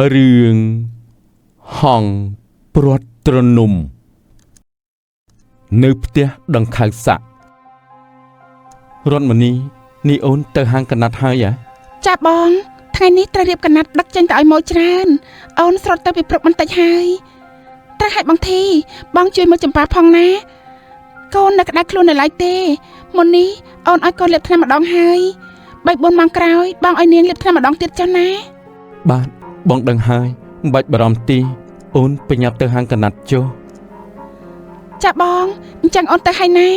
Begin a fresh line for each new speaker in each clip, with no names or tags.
រឿងហង្សព្រាត់ទ្រនំនៅផ្ទះដង្ខៅស័ករតមនីនេះអូនទៅហាងកណាត់ហើយហ៎
ចាបងថ្ងៃនេះត្រូវរៀបកណាត់ដឹកចេញទៅឲ្យម៉ូច្រើនអូនស្រត់ទៅពីព្រឹកបន្តិចហើយត្រូវឲ្យបងធីបងជួយមើលចម្ប៉ាផងណាកូននៅក្តៅខ្លួននៅឡើយទេមុននេះអូនឲ្យកូនលាបថ្នាំម្ដងហើយ3 4ម៉ោងក្រោយបងឲ្យនាងលាបថ្នាំម្ដងទៀតចុះណា
បាទបងដឹងហើយមិនបាច់បារម្ភទេអូនប្រញាប់ទៅហាងកណាត់ចុះ
ចាបងអញ្ចឹងអូនទៅហើយណា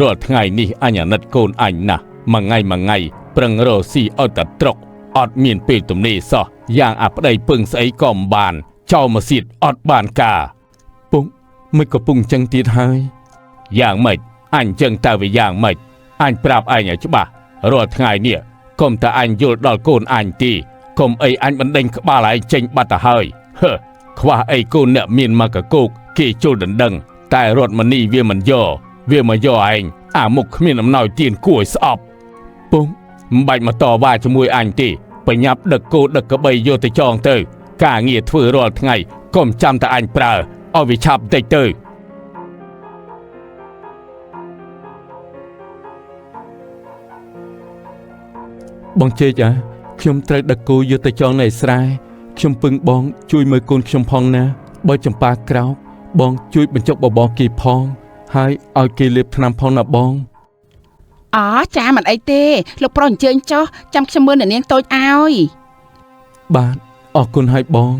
រាល់ថ្ងៃនេះអញអាណិតកូនអញណាស់មួយថ្ងៃមួយថ្ងៃប្រឹងរកស៊ីឲ្យតែត្រុកអត់មានពេលទំនេរសោះយ៉ាងអាប្តីពឹងស្អីក៏មិនបានចោលមកសៀតអត់បានការពុកមិនក៏ពុកអញ្ចឹងទៀតហើយយ៉ាងម៉េចអញចឹងតើវាយ៉ាងម៉េចអញប្រាប់ឯងឲ្យច្បាស់រាល់ថ្ងៃនេះកុំតែអញយល់ដល់កូនអញទីកុំអីអញបណ្ដេញក្បាលឯងចេញបាត់ទៅហើយហឺខ្វះអីកូនអ្នកមានមកកកោកគេជុលដណ្ដឹងតែរត់មនីវាមិនយកវាមកយកឯងអាមុខគ្មានអំណោយទៀនគួរឲ្យស្អប់ពុំមិនបាច់មកតវ៉ាជាមួយអញទេបញ្ញាប់ដឹកគោដឹកក្របីយកទៅចងទៅការងារធ្វើរាល់ថ្ងៃកុំចាំតែអញប្រើឲ្យវាឆាប់បន្តិចទៅបងជេកខ្ញុំត្រូវដឹកគោយកទៅចងនៅស្រែខ្ញុំពឹងបងជួយមើលកូនខ្ញុំផងណាបើចម្ប៉ាក្រោកបងជួយបញ្ចុកបបរគេផងហើយឲ្យគេលាបថ្នាំផងណាបង
អូចាមិនអីទេលោកប្រុសអញ្ជើញចុះចាំខ្ញុំមើលអ្នកនាងតូចឲ្យ
បាទអរគុណហើយបង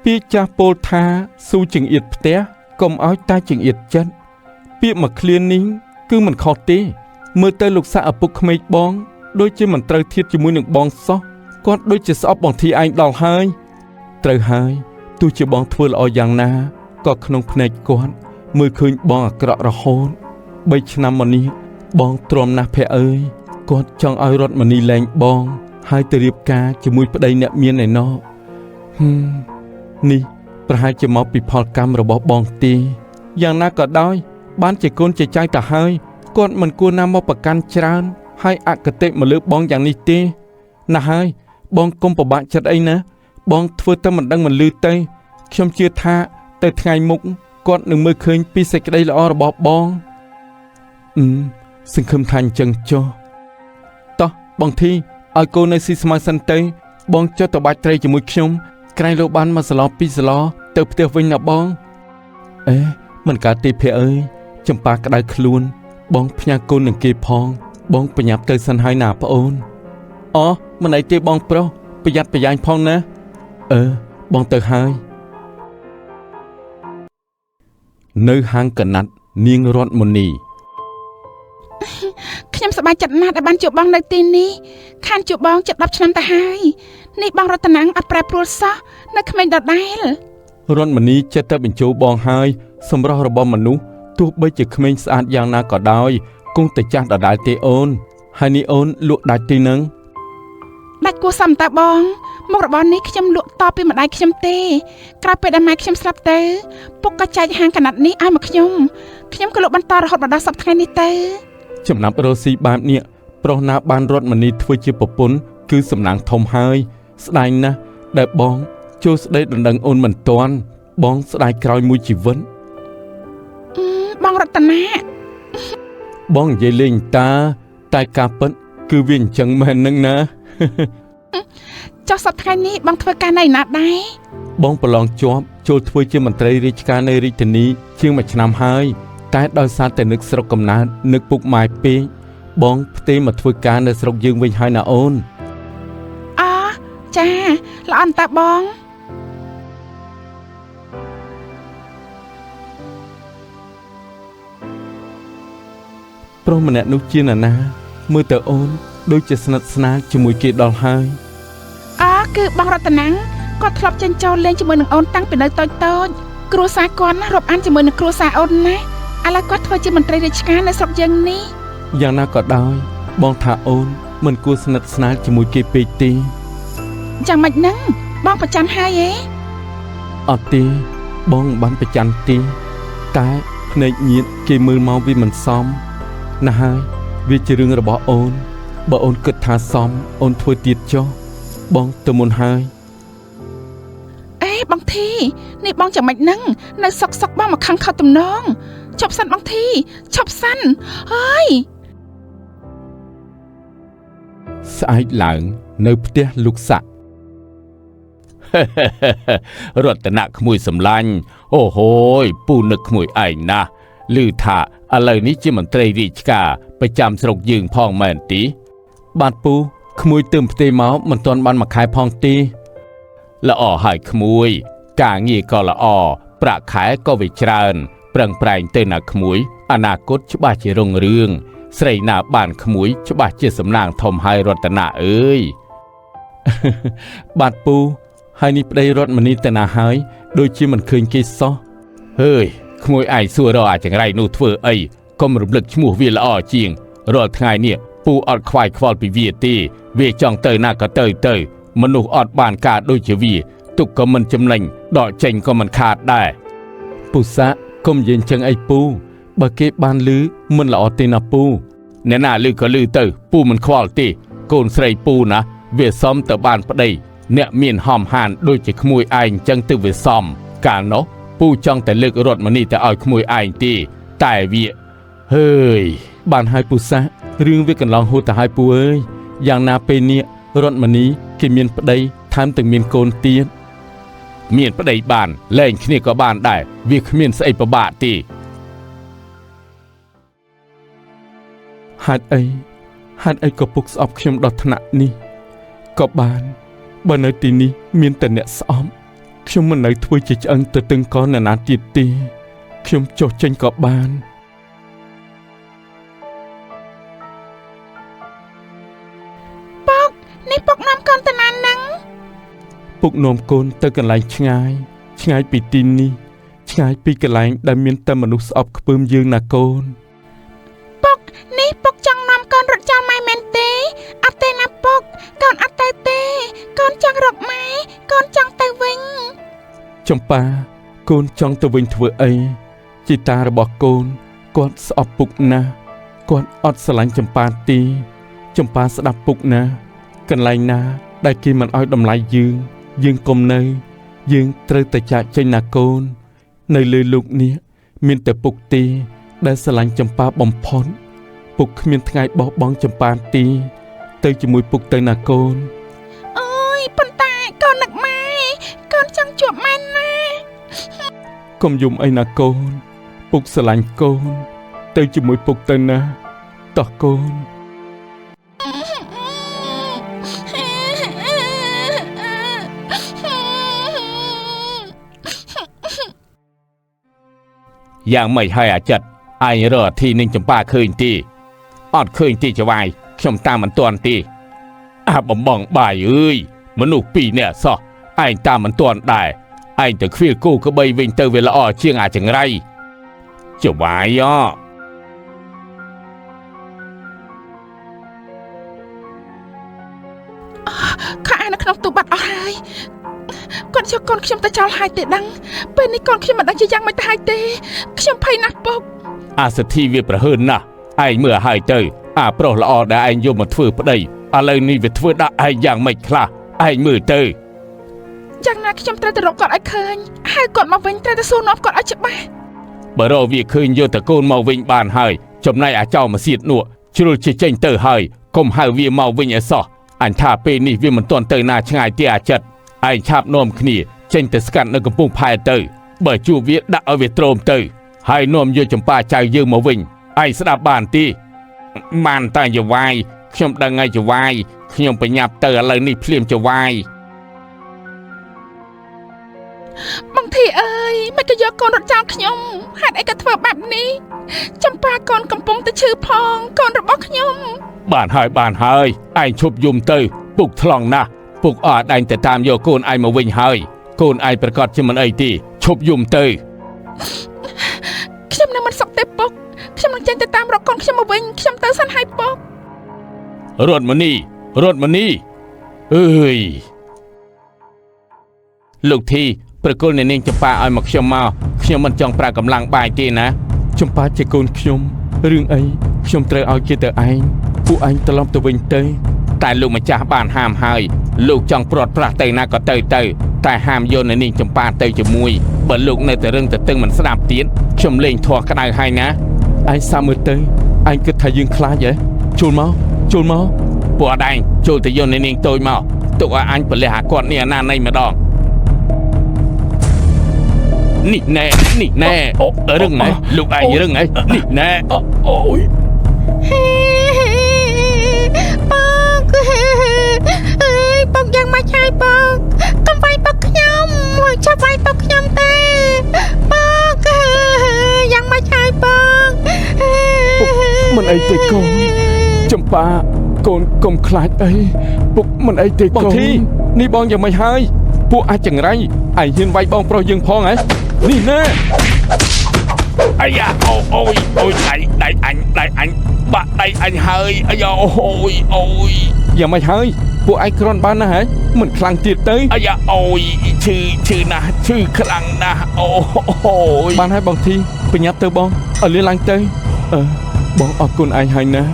ពាក្យចាស់ពោលថាស៊ូចង្អៀតផ្ទះកុំឲ្យតែចង្អៀតចិត្តពាក្យមួយឃ្លានេះគឺមិនខុសទេមើលទៅលោកសាក់ឪពុកក្មេកបងដូចជាមិនត្រូវធៀបជាមួយនឹងបងសោះគាត់ដូចជាស្អប់បងធីឯងដល់ហើយត្រូវហើយទោះជាបងធ្វើល្អយ៉ាងណាក៏ក្នុងភ្នែកគាត់មើលឃើញបងអាក្រក់រហូត3ឆ្នាំមកនេះបងទ្រាំណាស់ភ័ក្រអើយគាត់ចង់ឲ្យរត់មនីលែងបងហើយទៅរៀបការជាមួយប្តីអ្នកមានឯណោះនេះប្រហែលជាមកពីផលកម្មរបស់បងទេយ៉ាងណាក៏ដោយបានជាកូនជាចៅទៅហើយគាត់មិនគួរណាមកប្រកាន់ច្រើនហើយអគតិមកលើបងយ៉ាងនេះទេណាស់ហើយបងកុំពិបាកចិត្តអីណាបងធ្វើតែមិនដឹងមិនឮទៅខ្ញុំជឿថាទៅថ្ងៃមុខគាត់នឹងមើលឃើញពីសេចក្តីល្អរបស់បងសង្ឃឹមថាអញ្ចឹងចុះតោះបងធីឲ្យកូននៅស៊ីស្មៅសិនទៅបងចុះទៅបាច់ត្រីជាមួយខ្ញុំក្រែងលោកបានមួយសឡពីរសឡទៅផ្ទះវិញណាបងអេមិនកើតទេភ័ក្រអើយចម្ប៉ាក្តៅខ្លួនបងផ្ញើកូននឹងគេផងបងប្រញាប់ទៅសិនហើយណាប្អូនអូមិនអីទេបងប្រុសប្រយ័ត្នប្រយែងផងណាអឺបងទៅហើយនៅហាងកណាត់នាងរតមុនី
ខ្ញុំសប្បាយចិត្តណាស់ដែលបានជួបបងនៅទីនេះខានជួបបងជិត10ឆ្នាំទៅហើយនេះបងរតនាងអត់ប្រែប្រួលសោះនៅក្មេងដដែល
រតមុនីចិត្តតែបញ្ជោបងហើយសម្រស់របស់មនុស្សទោះបីជាក្មេងស្អាតយ៉ាងណាក៏ដោយគង់តែចាស់ដដែលទេអូនហើយនេះអូនលក់ដាច់ទីនឹង
ដាច់គួរសមតើបងមុខរបរនេះខ្ញុំលក់តពីម្ដាយខ្ញុំទេក្រោយពេលដែលម៉ែខ្ញុំស្លាប់ទៅពុកក៏ចែកហាងកណាត់នេះឲ្យមកខ្ញុំខ្ញុំក៏លក់បន្តរហូតមកដល់សប្តាហ៍ថ្ងៃនេះទៅ
ចំណាប់រស់ស៊ីបែបនេះប្រុសណាបានរត់មនីធ្វើជាប្រពន្ធគឺសំណាងធំហើយស្ដាយណាស់ដែលបងចូលស្ដីដណ្ដឹងអូនមិនទាន់បងស្ដាយក្រោយមួយជីវិត
បងរតនា
បងនិយាយលេងតាតែការពិតគឺវាអញ្ចឹងមែននឹងណា
ចុះសប្តាហ៍ថ្ងៃនេះបងធ្វើការនៅណាដែរ
បងប្រឡងជាប់ចូលធ្វើជាមន្ត្រីរាជការនៅរាជធានីជាង1ឆ្នាំហើយតែដោយសារតែនឹកស្រុកកំណើតនឹកពុកម៉ែពេកបងផ្ទេមកធ្វើការនៅស្រុកយើងវិញហើយណាអូន
អចាល្អអន្តើបង
ប្រុសម្នាក់នោះជាណានាមើលទៅអូនដូចជាស្និទ្ធស្នាលជាមួយគេដល់ហើយ
អគឺបងរតនាងគាត់ធ្លាប់ចេញចូលលេងជាមួយនឹងអូនតាំងពីនៅតូចតូចគ្រួសារគាត់ណារាប់អានជាមួយនឹងគ្រួសារអូនណាឥឡូវគាត់ធ្វើជាមន្ត្រីរាជការនៅស្រុកយើងនេះ
យ៉ាងណាក៏ដោយបងថាអូនមិនគួរស្និទ្ធស្នាលជាមួយគេពេកទេ
យ៉ាងម៉េចហ្នឹងបងប្រច័នហើយហ៎
អត់ទេបងបានប្រច័នទេ តែភ្នែកញាតគេមើលមកវាមិនសមណាស់ហើយវាជារឿងរបស់អូនបើអូនគិតថាសមអូនធ្វើទៀតចុះបងទៅមុនហើយ
អេបងធីនេះបងចាំមិននឹងនៅសុកសុកបងមកខឹងខុសទំនងឈប់សិនបងធីឈប់សិនហើយ
ស្អែកឡើងនៅផ្ទះលោកស័ក្តិរតនៈក្មួយសម្លាញ់អូហូយពូនឹកក្មួយឯងណាស់ឮថាឥឡូវនេះជាមន្ត្រីរាជការប្រចាំស្រុកយើងផងមែនទីបាទពូក្មួយទើបផ្ទេមកមិនទាន់បានមួយខែផងទេល្អហើយក្មួយការងារក៏ល្អប្រាក់ខែក៏វាច្រើនប្រឹងប្រែងទៅណាក្មួយអនាគតច្បាស់ជារុងរឿងស្រីណាបានក្មួយច្បាស់ជាសំណាងធំហើយរតនៈអើយបាទពូហើយនេះប្តីរត់មនីទៅណាហើយដូចជាមិនឃើញគេសោះហើយក្មួយឯងសួររកអាចង្រៃនោះធ្វើអីកុំរំលឹកឈ្មោះវាល្អជាងរាល់ថ្ងៃនេះពូអត់ខ្វាយខ្វល់ពីវាទេវាចង់ទៅណាក៏ទៅទៅមនុស្សអត់បានការដូចជាវាទុកក៏មិនចំណេញដកចេញក៏មិនខាតដែរពូសាកុំនិយាយចឹងអីពូបើគេបានលឺមិនល្អទេណាពូអ្នកណាលឺក៏លឺទៅពូមិនខ្វល់ទេកូនស្រីពូណាវាសមទៅបានប្តីអ្នកមានហំហានដូចជាក្មួយឯងចឹងទៅវាសមកាលនោះពូចង់តែលើករត់មនីទៅឲ្យក្មួយឯងទេតែវាហើយបានហើយពូសារឿងវាកន្លងហួសទៅហើយពូអើយយ៉ាងណាពេលនេះរត់មនីគេមានប្តីថែមទាំងមានកូនទៀតមានប្តីបានលែងគ្នាក៏បានដែរវាគ្មានស្អីពិបាកទេហេតុអីក៏ពុកស្អប់ខ្ញុំដល់ថ្នាក់នេះក៏បានបើនៅទីនេះមានតែអ្នកស្អប់ខ្ញុំមិននៅធ្វើជាឆ្អឹងទៅទឹងកអ្នកណាទៀតទេខ្ញុំចុះចេញក៏បាន
ពុកនេះពុកនាំកូនទៅណានឹង
ពុកនាំកូនទៅកន្លែងឆ្ងាយឆ្ងាយពីទីនេះឆ្ងាយពីកន្លែងដែលមានតែមនុស្សស្អប់ខ្ពើមយើងណាកូន
ពុកនេះពុកចង់នាំកូនរត់ចោលម៉ែមែនទេអត់ទេណាពុកកូនអត់ទៅទេកូនចង់រកម៉ែកូនចង់ទៅវិញ
ចំប៉ាកូនចង់ទៅវិញធ្វើអីជីតារបស់កូនគាត់ស្អប់ពុកណាស់គាត់អត់ស្រឡាញ់ចំប៉ាទេចំប៉ាស្ដាប់ពុកណាកន្លែងណាដែលគេមិនឲ្យតម្លៃយើងយើងកុំនៅយើងត្រូវតែចាកចេញណាកូននៅលើលោកនេះមានតែពុកទេដែលស្រឡាញ់ចំប៉ាបំផុតពុកគ្មានថ្ងៃបោះបង់ចំប៉ាទេទៅជាមួយពុកទៅណាកូន
អូយប៉ុន្តែកូននឹកម៉ែកូនចង់ជួបម៉ែណា
កុំយំអីណាកូនពុកស្រឡាញ់កូនទៅជាមួយពុកទៅណាតោះកូនយ៉ាងម៉េចហើយអាចិតឯងរកអាធីនឹងចំប៉ាឃើញទេអត់ឃើញទេចវាយខ្ញុំតាមមិនទាន់ទេអាបំបងបាយអើយមនុស្សពីរនាក់សោះឯងតាមមិនទាន់ដែរឯងទៅខ្វៀលគោក្បីវិញទៅវាល្អជាងអាចង្រៃចវាយអ
ខោអាវនៅក្នុងទូបាត់អស់ហើយគាត់យកកូនខ្ញុំទៅចោលហើយទេដឹងពេលនេះកូនខ្ញុំមិនដឹងជាយ៉ាងម៉េចទៅហើយទេខ្ញុំភ័យណាស់ពុក
អាសទ្ធីវាប្រហើនណាស់ឯងមើលហើយទៅអាប្រុសល្អដែលឯងយកមកធ្វើប្តីឥឡូវនេះវាធ្វើដាក់ឯងយ៉ាងម៉េចខ្លះឯងមើលទៅ
យ៉ាងណាខ្ញុំត្រូវទៅរកគាត់ឲ្យឃើញហើយគាត់មកវិញត្រូវតែសួរនាំគាត់ឲ្យច្បាស់
បើរកវាឃើញយកតកូនមកវិញបានហើយចំណែកអាចោមកសៀតនោះជ្រុលជាចេញទៅហើយកុំហៅវាមកវិញឲ្យសោះអញថាពេលនេះវាមិនទាន់ទៅណាឆ្ងាយទេអាចិត្តឯងឆាប់នាំគ្នាចេញទៅស្កាត់នៅកំពង់ផែទៅបើជួបវាដាក់ឲ្យវាទ្រាំទៅហើយនាំយកចំប៉ាចៅយើងមកវិញឯងស្ដាប់បានទេបានតែចវាយខ្ញុំដឹងហើយចវាយខ្ញុំបញ្ញាប់ទៅឥឡូវនេះភ្លាមចវាយ
បងធីអើយមិនក៏យកកូនរត់ចោលខ្ញុំហេតុអីក៏ធ្វើបែបនេះចំប៉ាកូនកំពុងតែឈឺផងកូនរបស់ខ្ញុំ
បានហើយបានហើយឯងឈប់យំទៅពុកថ្លង់ណាស់ពុកអត់ឯងទៅតាមយកកូនឯងមកវិញហើយកូនឯងប្រកាសជាមិនអីទេឈប់យំទៅ
ខ្ញុំនឹងមិនសុខទេពុកខ្ញុំនឹងចេញទៅតាមរកកូនខ្ញុំមកវិញខ្ញុំទៅសិនហើយពុករ
ត់មនីរត់មនីអើយលោកធីប្រគល់អ្នកនាងចំប៉ាឲ្យមកខ្ញុំមកខ ខ្ញុំមិនចង់ប្រើកម្លាំងបាយទេណាចម្ប៉ាជាកូនខ្ញុំរឿងអីខ្ញុំត្រូវឲ្យគេទៅឯងពួកឯងត្រឡប់ទៅវិញទៅតែលោកម្ចាស់បានហាមហើយលោកចង់ព្រាត់ប្រាសទៅណាក៏ទៅទៅតែហាមយកនៅនាងចម្ប៉ាទៅជាមួយបើលោកនៅតែរឹងតែតឹងមិនស្ដាប់ទៀតខ្ញុំលេងធေါ်ក្តៅហើយណាឯងសាកមើលទៅឯងគិតថាយើងខ្លាចហ៎ចូលមកចូលមកពួកអត់ឯងចូលទៅយកនៅនាងតូចមកទុកឲ្យអញប្រលះអាគាត់នេះអាណាណីម្ដងនេះណែនេះណែរឹងហ៎លោកឯងរឹងហ៎នេះណែអូយ
បងអើយបងយ៉ាងមកឆាយបងកុំវាយបងខ្ញុំចាប់វាយបងខ្ញុំទេបងយ៉ាងមកឆាយបង
មិនអីទេកូនចម្ប៉ាកូនកុំខ្លាចអីពុកមិនអីទេកូនបងធីនេះបងយ៉ាងម៉េចហើយពួកអាចចង្រៃឯងហ៊ានវាយបងប្រុសយើងផងហ៎នេះណែអាយ៉ាអូអូយអូយដៃដៃអញដៃអញបាក់ដៃអញហើយអាយ៉ាអូយអូយយ៉ាងម៉េចហើយពួកឯងគ្រាន់បានណាស់ហ៎មិនខ្លាំងទៀតទៅអាយ៉ាអូយឈឺឈឺណាស់ឈឺខ្លាំងណាស់អូយបានហើយបងធីបញ្ញាប់ទៅបងឲ្យលឿនឡើងទៅអឺបងអរគុណឯងហើយណា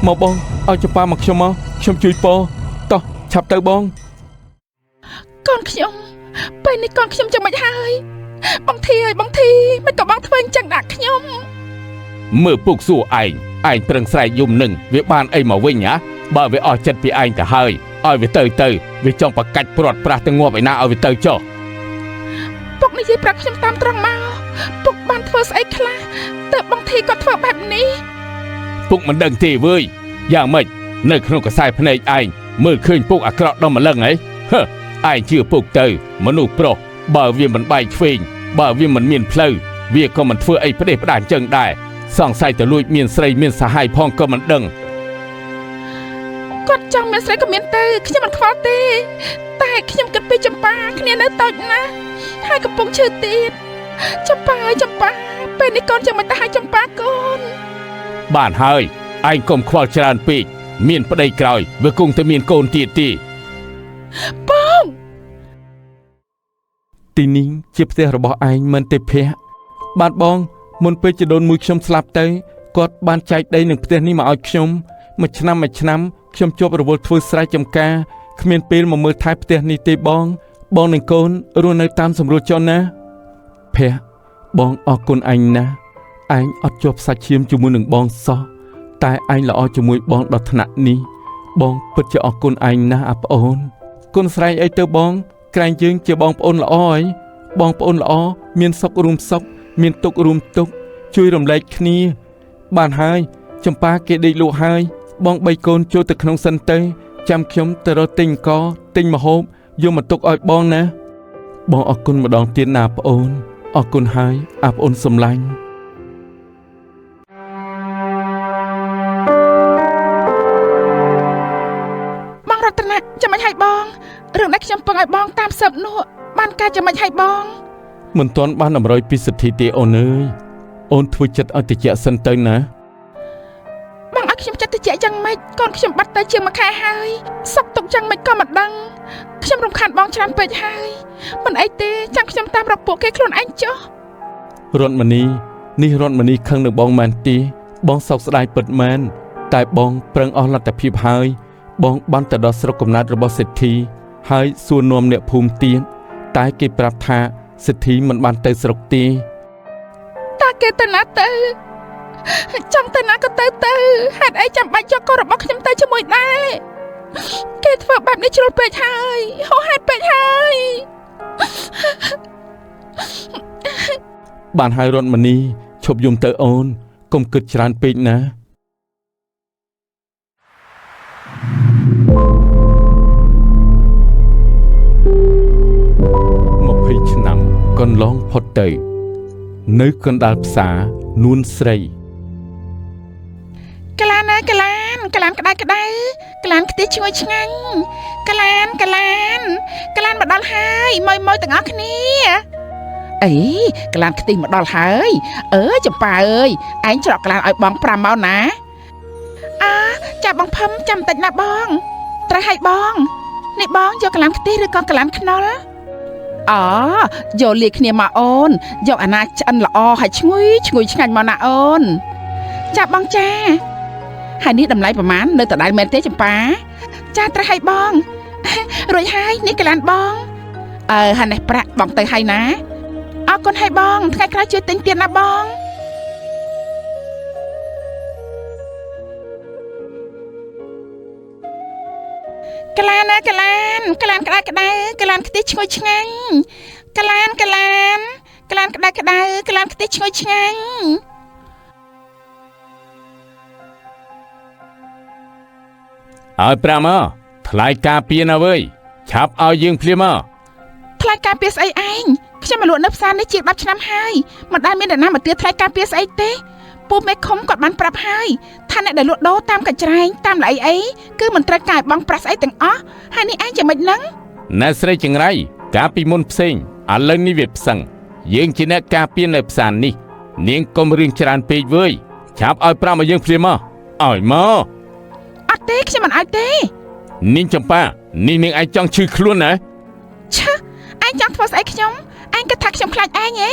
មកបងឲ្យចម្ប៉ាមកខ្ញុំមកខ្ញុំជួយពោតោះឆាប់ទៅបង
កូនខ្ញុំពេលនេះកូនខ្ញុំចាំមិនហើយបងធីអើយបងធីមិនក៏បងធ្វើអញ្ចឹងដាក់ខ្ញុំ
មើលពុកសួរឯងឯងប្រឹងស្រែកយំនឹងវាបានអីមកវិញហ៎បើវាអស់ចិត្តពីឯងទៅហើយឲ្យវាទៅទៅវាចង់ប្រកាច់ព្រាត់ប្រាស់ទៅងាប់ឯណាឲ្យវាទៅចុះ
ពុកនិយាយប្រាប់ខ្ញុំតាមត្រង់មកពុកបានធ្វើស្អីខ្លះទើបបងធីក៏ធ្វើបែបនេះ
ពុកមិនដឹងទេវើយយ៉ាងម៉េចនៅក្នុងកសែភ្នែកឯងមើលឃើញពុកអាក្រក់ដល់ម្លឹងហីហឺឯងជឿពុកទៅមនុស្សប្រុសបើវាមិនបែកឆ្វេងបើវាមិនមានផ្លូវវាក៏មិនធ្វើអីផ្ដេសផ្ដាស់អញ្ចឹងដែរសង្ស័យទៅលួចមានស្រីមានសហាយផងក៏មិនដឹង
គាត់ចង់មានស្រីក៏មានទៅខ្ញុំមិនខ្វល់ទេតែខ្ញុំគិតពីចម្ប៉ាគ្នានៅតូចណាស់ហើយកំពុងឈឺទៀតចម្ប៉ាអើយចម្ប៉ាពេលនេះកូនចាំមិនទៅឲ្យចម្ប៉ាកូន
បានហើយឯងកុំខ្វល់ច្រើនពេកមានប្តីក្រោយវាគង់តែមានកូនទៀតទេ
បង
ទីនេះជាផ្ទះរបស់ឯងមិនទេភ័ក្របាទបងមុនពេលជីដូនមួយខ្ញុំស្លាប់ទៅគាត់បានចែកដីនឹងផ្ទះនេះមកឲ្យខ្ញុំមួយឆ្នាំមួយឆ្នាំខ្ញុំជាប់រវល់ធ្វើស្រែចម្ការគ្មានពេលមកមើលថែផ្ទះនេះទេបងបងនិងកូនរស់នៅតាមសម្រួលចុះណាភ័ក្របងអរគុណឯងណាស់ឯងអត់ជាប់សាច់ឈាមជាមួយនឹងបងសោះតែឯងល្អជាមួយបងដល់ថ្នាក់នេះបងពិតជាអរគុណឯងណាស់អាប្អូនគុណស្រែកអីទៅបងក្រែងយើងជាបងប្អូនល្អអីបងប្អូនល្អមានសុខរួមសុខមានទុក្ខរួមទុក្ខជួយរំលែកគ្នាបានហើយចម្ប៉ាគេដេកលក់ហើយបងបីកូនចូលទៅក្នុងសិនទៅចាំខ្ញុំទៅរកទិញអង្គទិញម្ហូបយកមកទុកឲ្យបងណាបងអរគុណម្ដងទៀតណាប្អូនអរគុណហើយអាប្អូនសំឡាញ់
បងរតនៈចាំមិនឲ្យបងរឿងដែលខ្ញុំពឹងឲ្យបងតាមស៊ើបនោះបានការចាំមិនឲ្យបង
មិនទាន់បានតម្រុយពីសិទ្ធិទេអូនអើយអូនធ្វើចិត្តឲ្យតិចសិនទៅណា
បងឲ្យខ្ញុំចិត្តតិចយ៉ាងម៉េចកូនខ្ញុំបាត់ទៅជាងមួយខែហើយសក់ទុកយ៉ាងម៉េចក៏មិនដឹងខ្ញុំរំខានបងច្រើនពេកហើយមិនអីទេចាំខ្ញុំតាមរកពួកគេខ្លួនឯងចុះ
រតមនីនេះរតមនីខឹងនឹងបងមែនទេបងសោកស្ដាយពិតមែនតែបងប្រឹងអស់លទ្ធភាពហើយបងបានទៅដល់ស្រុកកំណើតរបស់សិទ្ធិហើយសួរនាំអ្នកភូមិទៀតតែគេប្រាប់ថាសិទ្ធិមិនបានទៅស្រុកទេ
តើគេទៅណាទៅចង់ទៅណាក៏ទៅទៅហេតុអីចាំបាច់យកកូនរបស់ខ្ញុំទៅជាមួយដែរគេធ្វើបែបនេះជ្រុលពេកហើយហោហេតុពេកហើយ
បានហើយរតមនីឈប់យំទៅអូនកុំគិតច្រើនពេកណា20ឆ្នាំកន្លងផុតទៅនៅកណ្ដាលផ្សារនួនស្រី
កលានណាកលានកលានក្តៅក្តៅកលានខ្ទិះឈ្ងុយឆ្ងាញ់កលានកលានកលានមកដល់ហើយម៉យម៉យទាំងអស់គ្នាអីកលានខ្ទិះមកដល់ហើយអើចម្ប៉ាអើយឯងច្រកកលានឲ្យបង5មកណាអាចាបងផឹមចាំតិចណាបងត្រូវឲ្យបងនេះបងយកកលានខ្ទិះឬក៏កលានខ្នុរ អូយកលាយគ្នាមកអូនយកអាណាឆ្អិនល្អហើយឈ្ងុយឈ្ងុយឆ្ងាញ់មកណាអូនចាបងចាហើយនេះតម្លៃប្រមាណនៅដដែលមែនទេចម្ប៉ាចាត្រូវឲ្យបងរួចហើយនេះកលានបងអើហើយនេះប្រាក់បងទៅហើយណាអរគុណឲ្យបងថ្ងៃក្រោយជួយទិញទៀតណាបងកលានណាកលានកលានក្តៅក្តៅកលានខ្ទិះឈ្ងុយឆ្ងាញ់កលានកលានកលានក្តៅក្តៅកលានខ្ទិះឈ្ងុយឆ្ងាញ់
ឲ្យប្រាំមកថ្លៃការពារណាវើយឆាប់ឲ្យយើងភ្លាមមក
ថ្លៃការពារស្អីឯងខ្ញុំមកលក់នៅផ្សារនេះជាង10ឆ្នាំហើយមិនដែលមានអ្នកណាមកទាថ្លៃការពារស្អីទេពូមេឃុំគាត់បានប្រាប់ហើយថាអ្នកដែលលក់ដូរតាមកញ្ច្រែងតាមល្អីអីគឺមិនត្រូវការឲ្យបងប្រាក់ស្អីទាំងអស់ហើយនេះឯងយ៉ាងម៉េចហ្នឹង
ណែស្រីចង្រៃកាលពីមុនផ្សេងឥឡូវនេះវាផ្សឹងយើងជាអ្នកការពារនៅផ្សារនេះនាងកុំរឿងច្រើនពេកវើយឆាប់ឲ្យប្រាំឲ្យយើងភ្លាមមកឲ្យមក
អត់ទេខ្ញុំមិនឲ្យទេ
នាងចម្ប៉ានេះនាងឯងចង់ឈឺខ្លួនណា
ឆឺឯងចង់ធ្វើស្អីខ្ញុំឯងគិតថាខ្ញុំខ្លាចឯងហ៎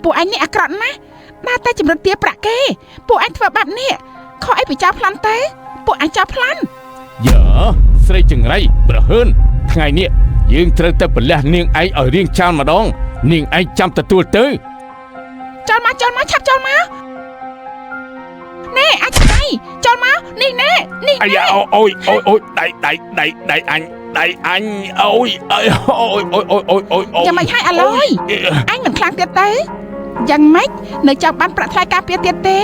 ពួកឯងនេះអាក្រក់ណាស់ដើរតែចម្រិតទាប្រាក់គេពួកឯងធ្វើបាបនេះខុសអីពីចៅប្លន់ទេពួកឯងចៅប្លន់
យ៉ាស្រីចង្រៃប្រហើនថ្ងៃនេះយើងត្រូវតែប្រលះនាងឯងឲ្យរៀងចោលម្ដងនាងឯងចាំទទួលទៅ
ចោលមកចោលមកឆាប់ចោលមកណែអាចដៃចោលមកនេះណែនេះ
អាយ៉ាអូយអូយអូយដៃដៃដៃដៃអញដៃអញអូយអូយអូយអូយអូយអូយអូយ
យ៉ាងម៉េចហើយអាឡយអញមិនខ្លាំងទៀតទៅយ៉ាងម៉េចនៅចង់បានប្រាក់ថ្លៃការពារទៀតទេ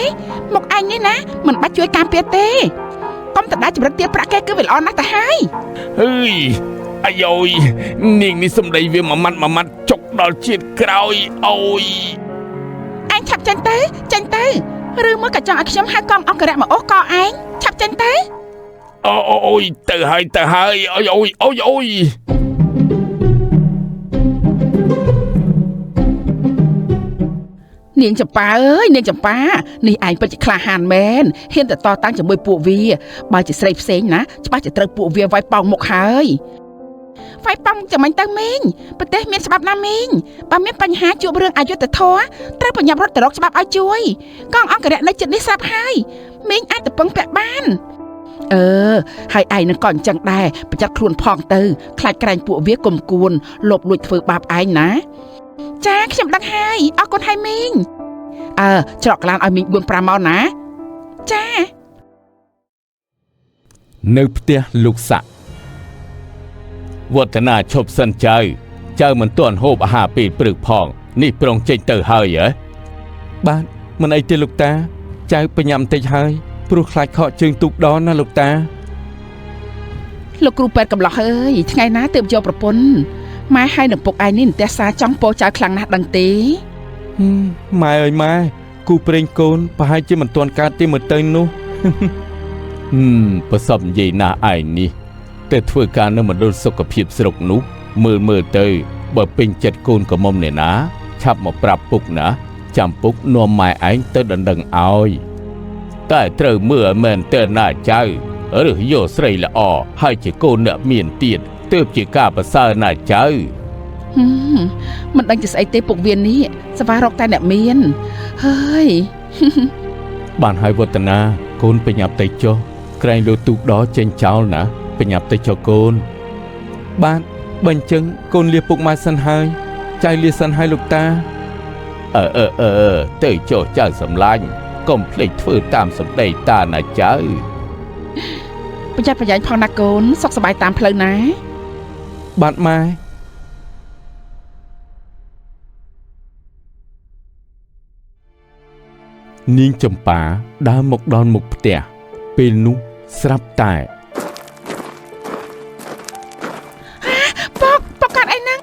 មុខឯងនេះណាមិនបាច់ជួយការពារទេកុំតដាចម្រិតទៀតប្រាក់គេគឺវាល្អណាស់ទៅហើយ
អើយអាយយនាងនេះសំដីវាមួយម៉ាត់មួយម៉ាត់ចុកដល់ជាតិក្រោយអូយ
ឯងឆាប់ចេញទៅចេញទៅឬមួយក៏ចង់ឲ្យខ្ញុំហៅកងអង្គរៈមកអូសកឯងឆាប់ចេញទៅ
អូយទៅហើយទៅហើយអូយអូយអូយអូយ
នាងចម្ប៉ាអើយនាងចម្ប៉ានេះឯងពិតជាក្លាហានមែនហ៊ានតែតតាំងជាមួយពួកវាបើជាស្រីផ្សេងណាច្បាស់ជាត្រូវពួកវាវាយប៉ោងមុខហើយវាយប៉ោងចាំមិញទៅមីងប្រទេសមានច្បាប់ណាមីងបើមានបញ្ហាជួបរឿងអយុត្តិធម៌ត្រូវប្រញាប់រត់ទៅរកច្បាប់ឲ្យជួយកងអង្គរៈនៅជិតនេះស្រាប់ហើយមីងអាចទៅពឹងពាក់បានអឺហើយឯងនឹងក៏អញ្ចឹងដែរប្រយ័ត្នខ្លួនផងទៅខ្លាចក្រែងពួកវាគុំគួនលបលួចធ្វើបាបឯងណាចាខ្ញុំដឹងហើយអរគុណហើយមីងអើច្រកកលានឲ្យមីង4 5មកណាចា
នៅផ្ទះលោកស័កវឌ្ឍនាឈប់សិនចៅចៅមិនទាន់ហូបអាហារពេលព្រឹកផងនេះប្រុងចេញទៅហើយហ៎បាទមិនអីទេលោកតាចៅបញ្ញាប់បន្តិចហើយព្រោះខ្លាចខកជើងទូកដនណាលោកតា
លោកគ្រូពេទ្យកំឡោះអើយថ្ងៃណាទើបយកប្រពន្ធម៉ែហើយនឹងពុកឯងនេះអន្ទះសាចង់ពោចៅខ្លាំងណាស់ដឹងទេ
ម៉ែអើយម៉ែគូប្រេងកូនប្រហែលជាមិនទាន់កើតទេមើលទៅនោះប្រសពនិយាយណាស់ឯងនេះតែធ្វើការនៅមណ្ឌលសុខភាពស្រុកនោះមើលមើលទៅបើពេញចិត្តកូនក្រមុំអ្នកណាឆាប់មកប្រាប់ពុកណាចាំពុកនាំម៉ែឯងទៅដណ្ដឹងឲ្យតែត្រូវមើលឲ្យមែនតើណាចៅឬយកស្រីល្អហើយជាកូនអ្នកមានទៀតទើបជាការប្រសើរណាចៅ
មិនដឹងជាស្អីទេពុកវានេះស្វារកតែអ្នកមានហើយ
បានហើយវឌ្ឍនាកូនបញ្ញាប់ទៅចុះក្រែងលោទូកដចេញចោលណាបញ្ញាប់ទៅចុះកូនបាទបើអញ្ចឹងកូនលាពុកម៉ែសិនហើយចៅលាសិនហើយលោកតាអើអើអើទៅចុះចៅសម្លាញ់កុំភ្លេចធ្វើតាមសម្ដីតាណាចៅ
ប្រយ័ត្នប្រយែងផងណាកូនសុខសប្បាយតាមផ្លូវណា
បាទម៉ែនាងចម្ប៉ាដើរមកដល់មុខផ្ទះពេលនោះស្រាប់តែ
ពុកពុកកាត់អីហ្នឹង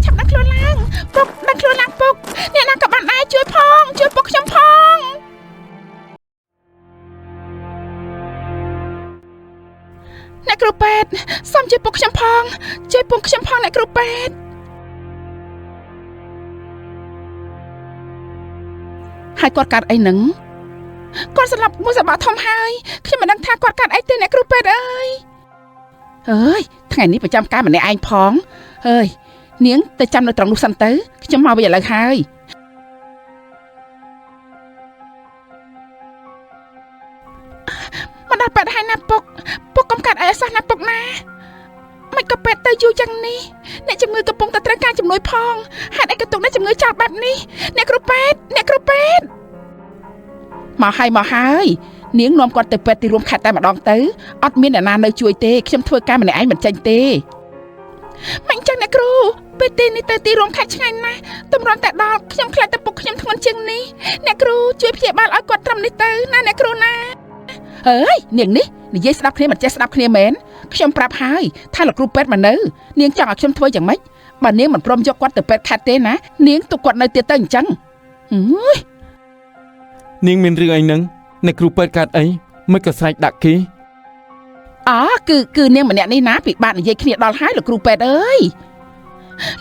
ឆាប់ដឹងខ្លួនឡើងពុកដឹងខ្លួនឡើងពុកអ្នកណាក៏បានដែរជួយផងជួយពុកខ្ញុំផងអ្នកគ្រូពេទ្យសូមជួយពុកខ្ញុំផងជួយពុកខ្ញុំផងអ្នកគ្រូពេទ្យហើយគាត់កាត់អីហ្នឹងគាត់ស្លាប់មួយសបាក់ធំហើយខ្ញុំមិនដឹងថាគាត់កាត់អីទេអ្នកគ្រូពេទ្យអើយ អើយ ថ្ងៃនេះប្រចាំការម្នាក់ឯងផងហើយនាងទៅចាំនៅត្រង់នោះសិនទៅខ្ញុំមកវិញឥឡូវហើយមកដល់ពេទ្យហើយណាពុកពុកកុំកាត់អីអសោះណាពុកណាមិនក៏ពេទ្យទៅយូរយ៉ាងនេះអ្នកជំងឺកំពុងតែត្រូវការជំនួយផងហេតុអីក៏ទុកអ្នកជំងឺចោលបែបនេះអ្នកគ្រូពេទ្យអ្នកគ្រូពេទ្យមកហើយមកហើយនាងនាំគាត់ទៅពេទ្យទីរួមខេត្តតែម្ដងទៅអត់មានអ្នកណានៅជួយទេខ្ញុំធ្វើការម្នាក់ឯងមិនចេញទេមិនចឹងអ្នកគ្រូពេលទីនេះទៅទីរួមខេត្តឆ្ងាយណាស់តម្រាំតែដល់ខ្ញុំខ្លាចតែពុកខ្ញុំធ្ងន់ជាងនេះអ្នកគ្រូជួយព្យាបាលឲ្យគាត់ត្រឹមនេះទៅណាអ្នកគ្រូណាអើយនាងនេះនិយាយស្ដាប់គ្នាមិនចេះស្ដាប់គ្នាមែនខ្ញុំប្រាប់ហើយថាលោកគ្រូពេទ្យមកនៅនាងចង់ឲ្យខ្ញុំធ្វើយ៉ាងម៉េចបើនាងមិនព្រមយកគាត់ទៅពេទ្យខេត្តទេណានាងទុកគាត់នៅទៀតទៅអញ្ចឹងអើយ
នាងមានរឿងអីនឹងអ្នកគ្រូពេទ្យកាត់អីមិនក៏ស្រែកដាក់គេ
អគឺនាងម្នាក់នេះណាពិបាកនិយាយគ្នាដល់ហើយលោកគ្រូពេទ្យអើយ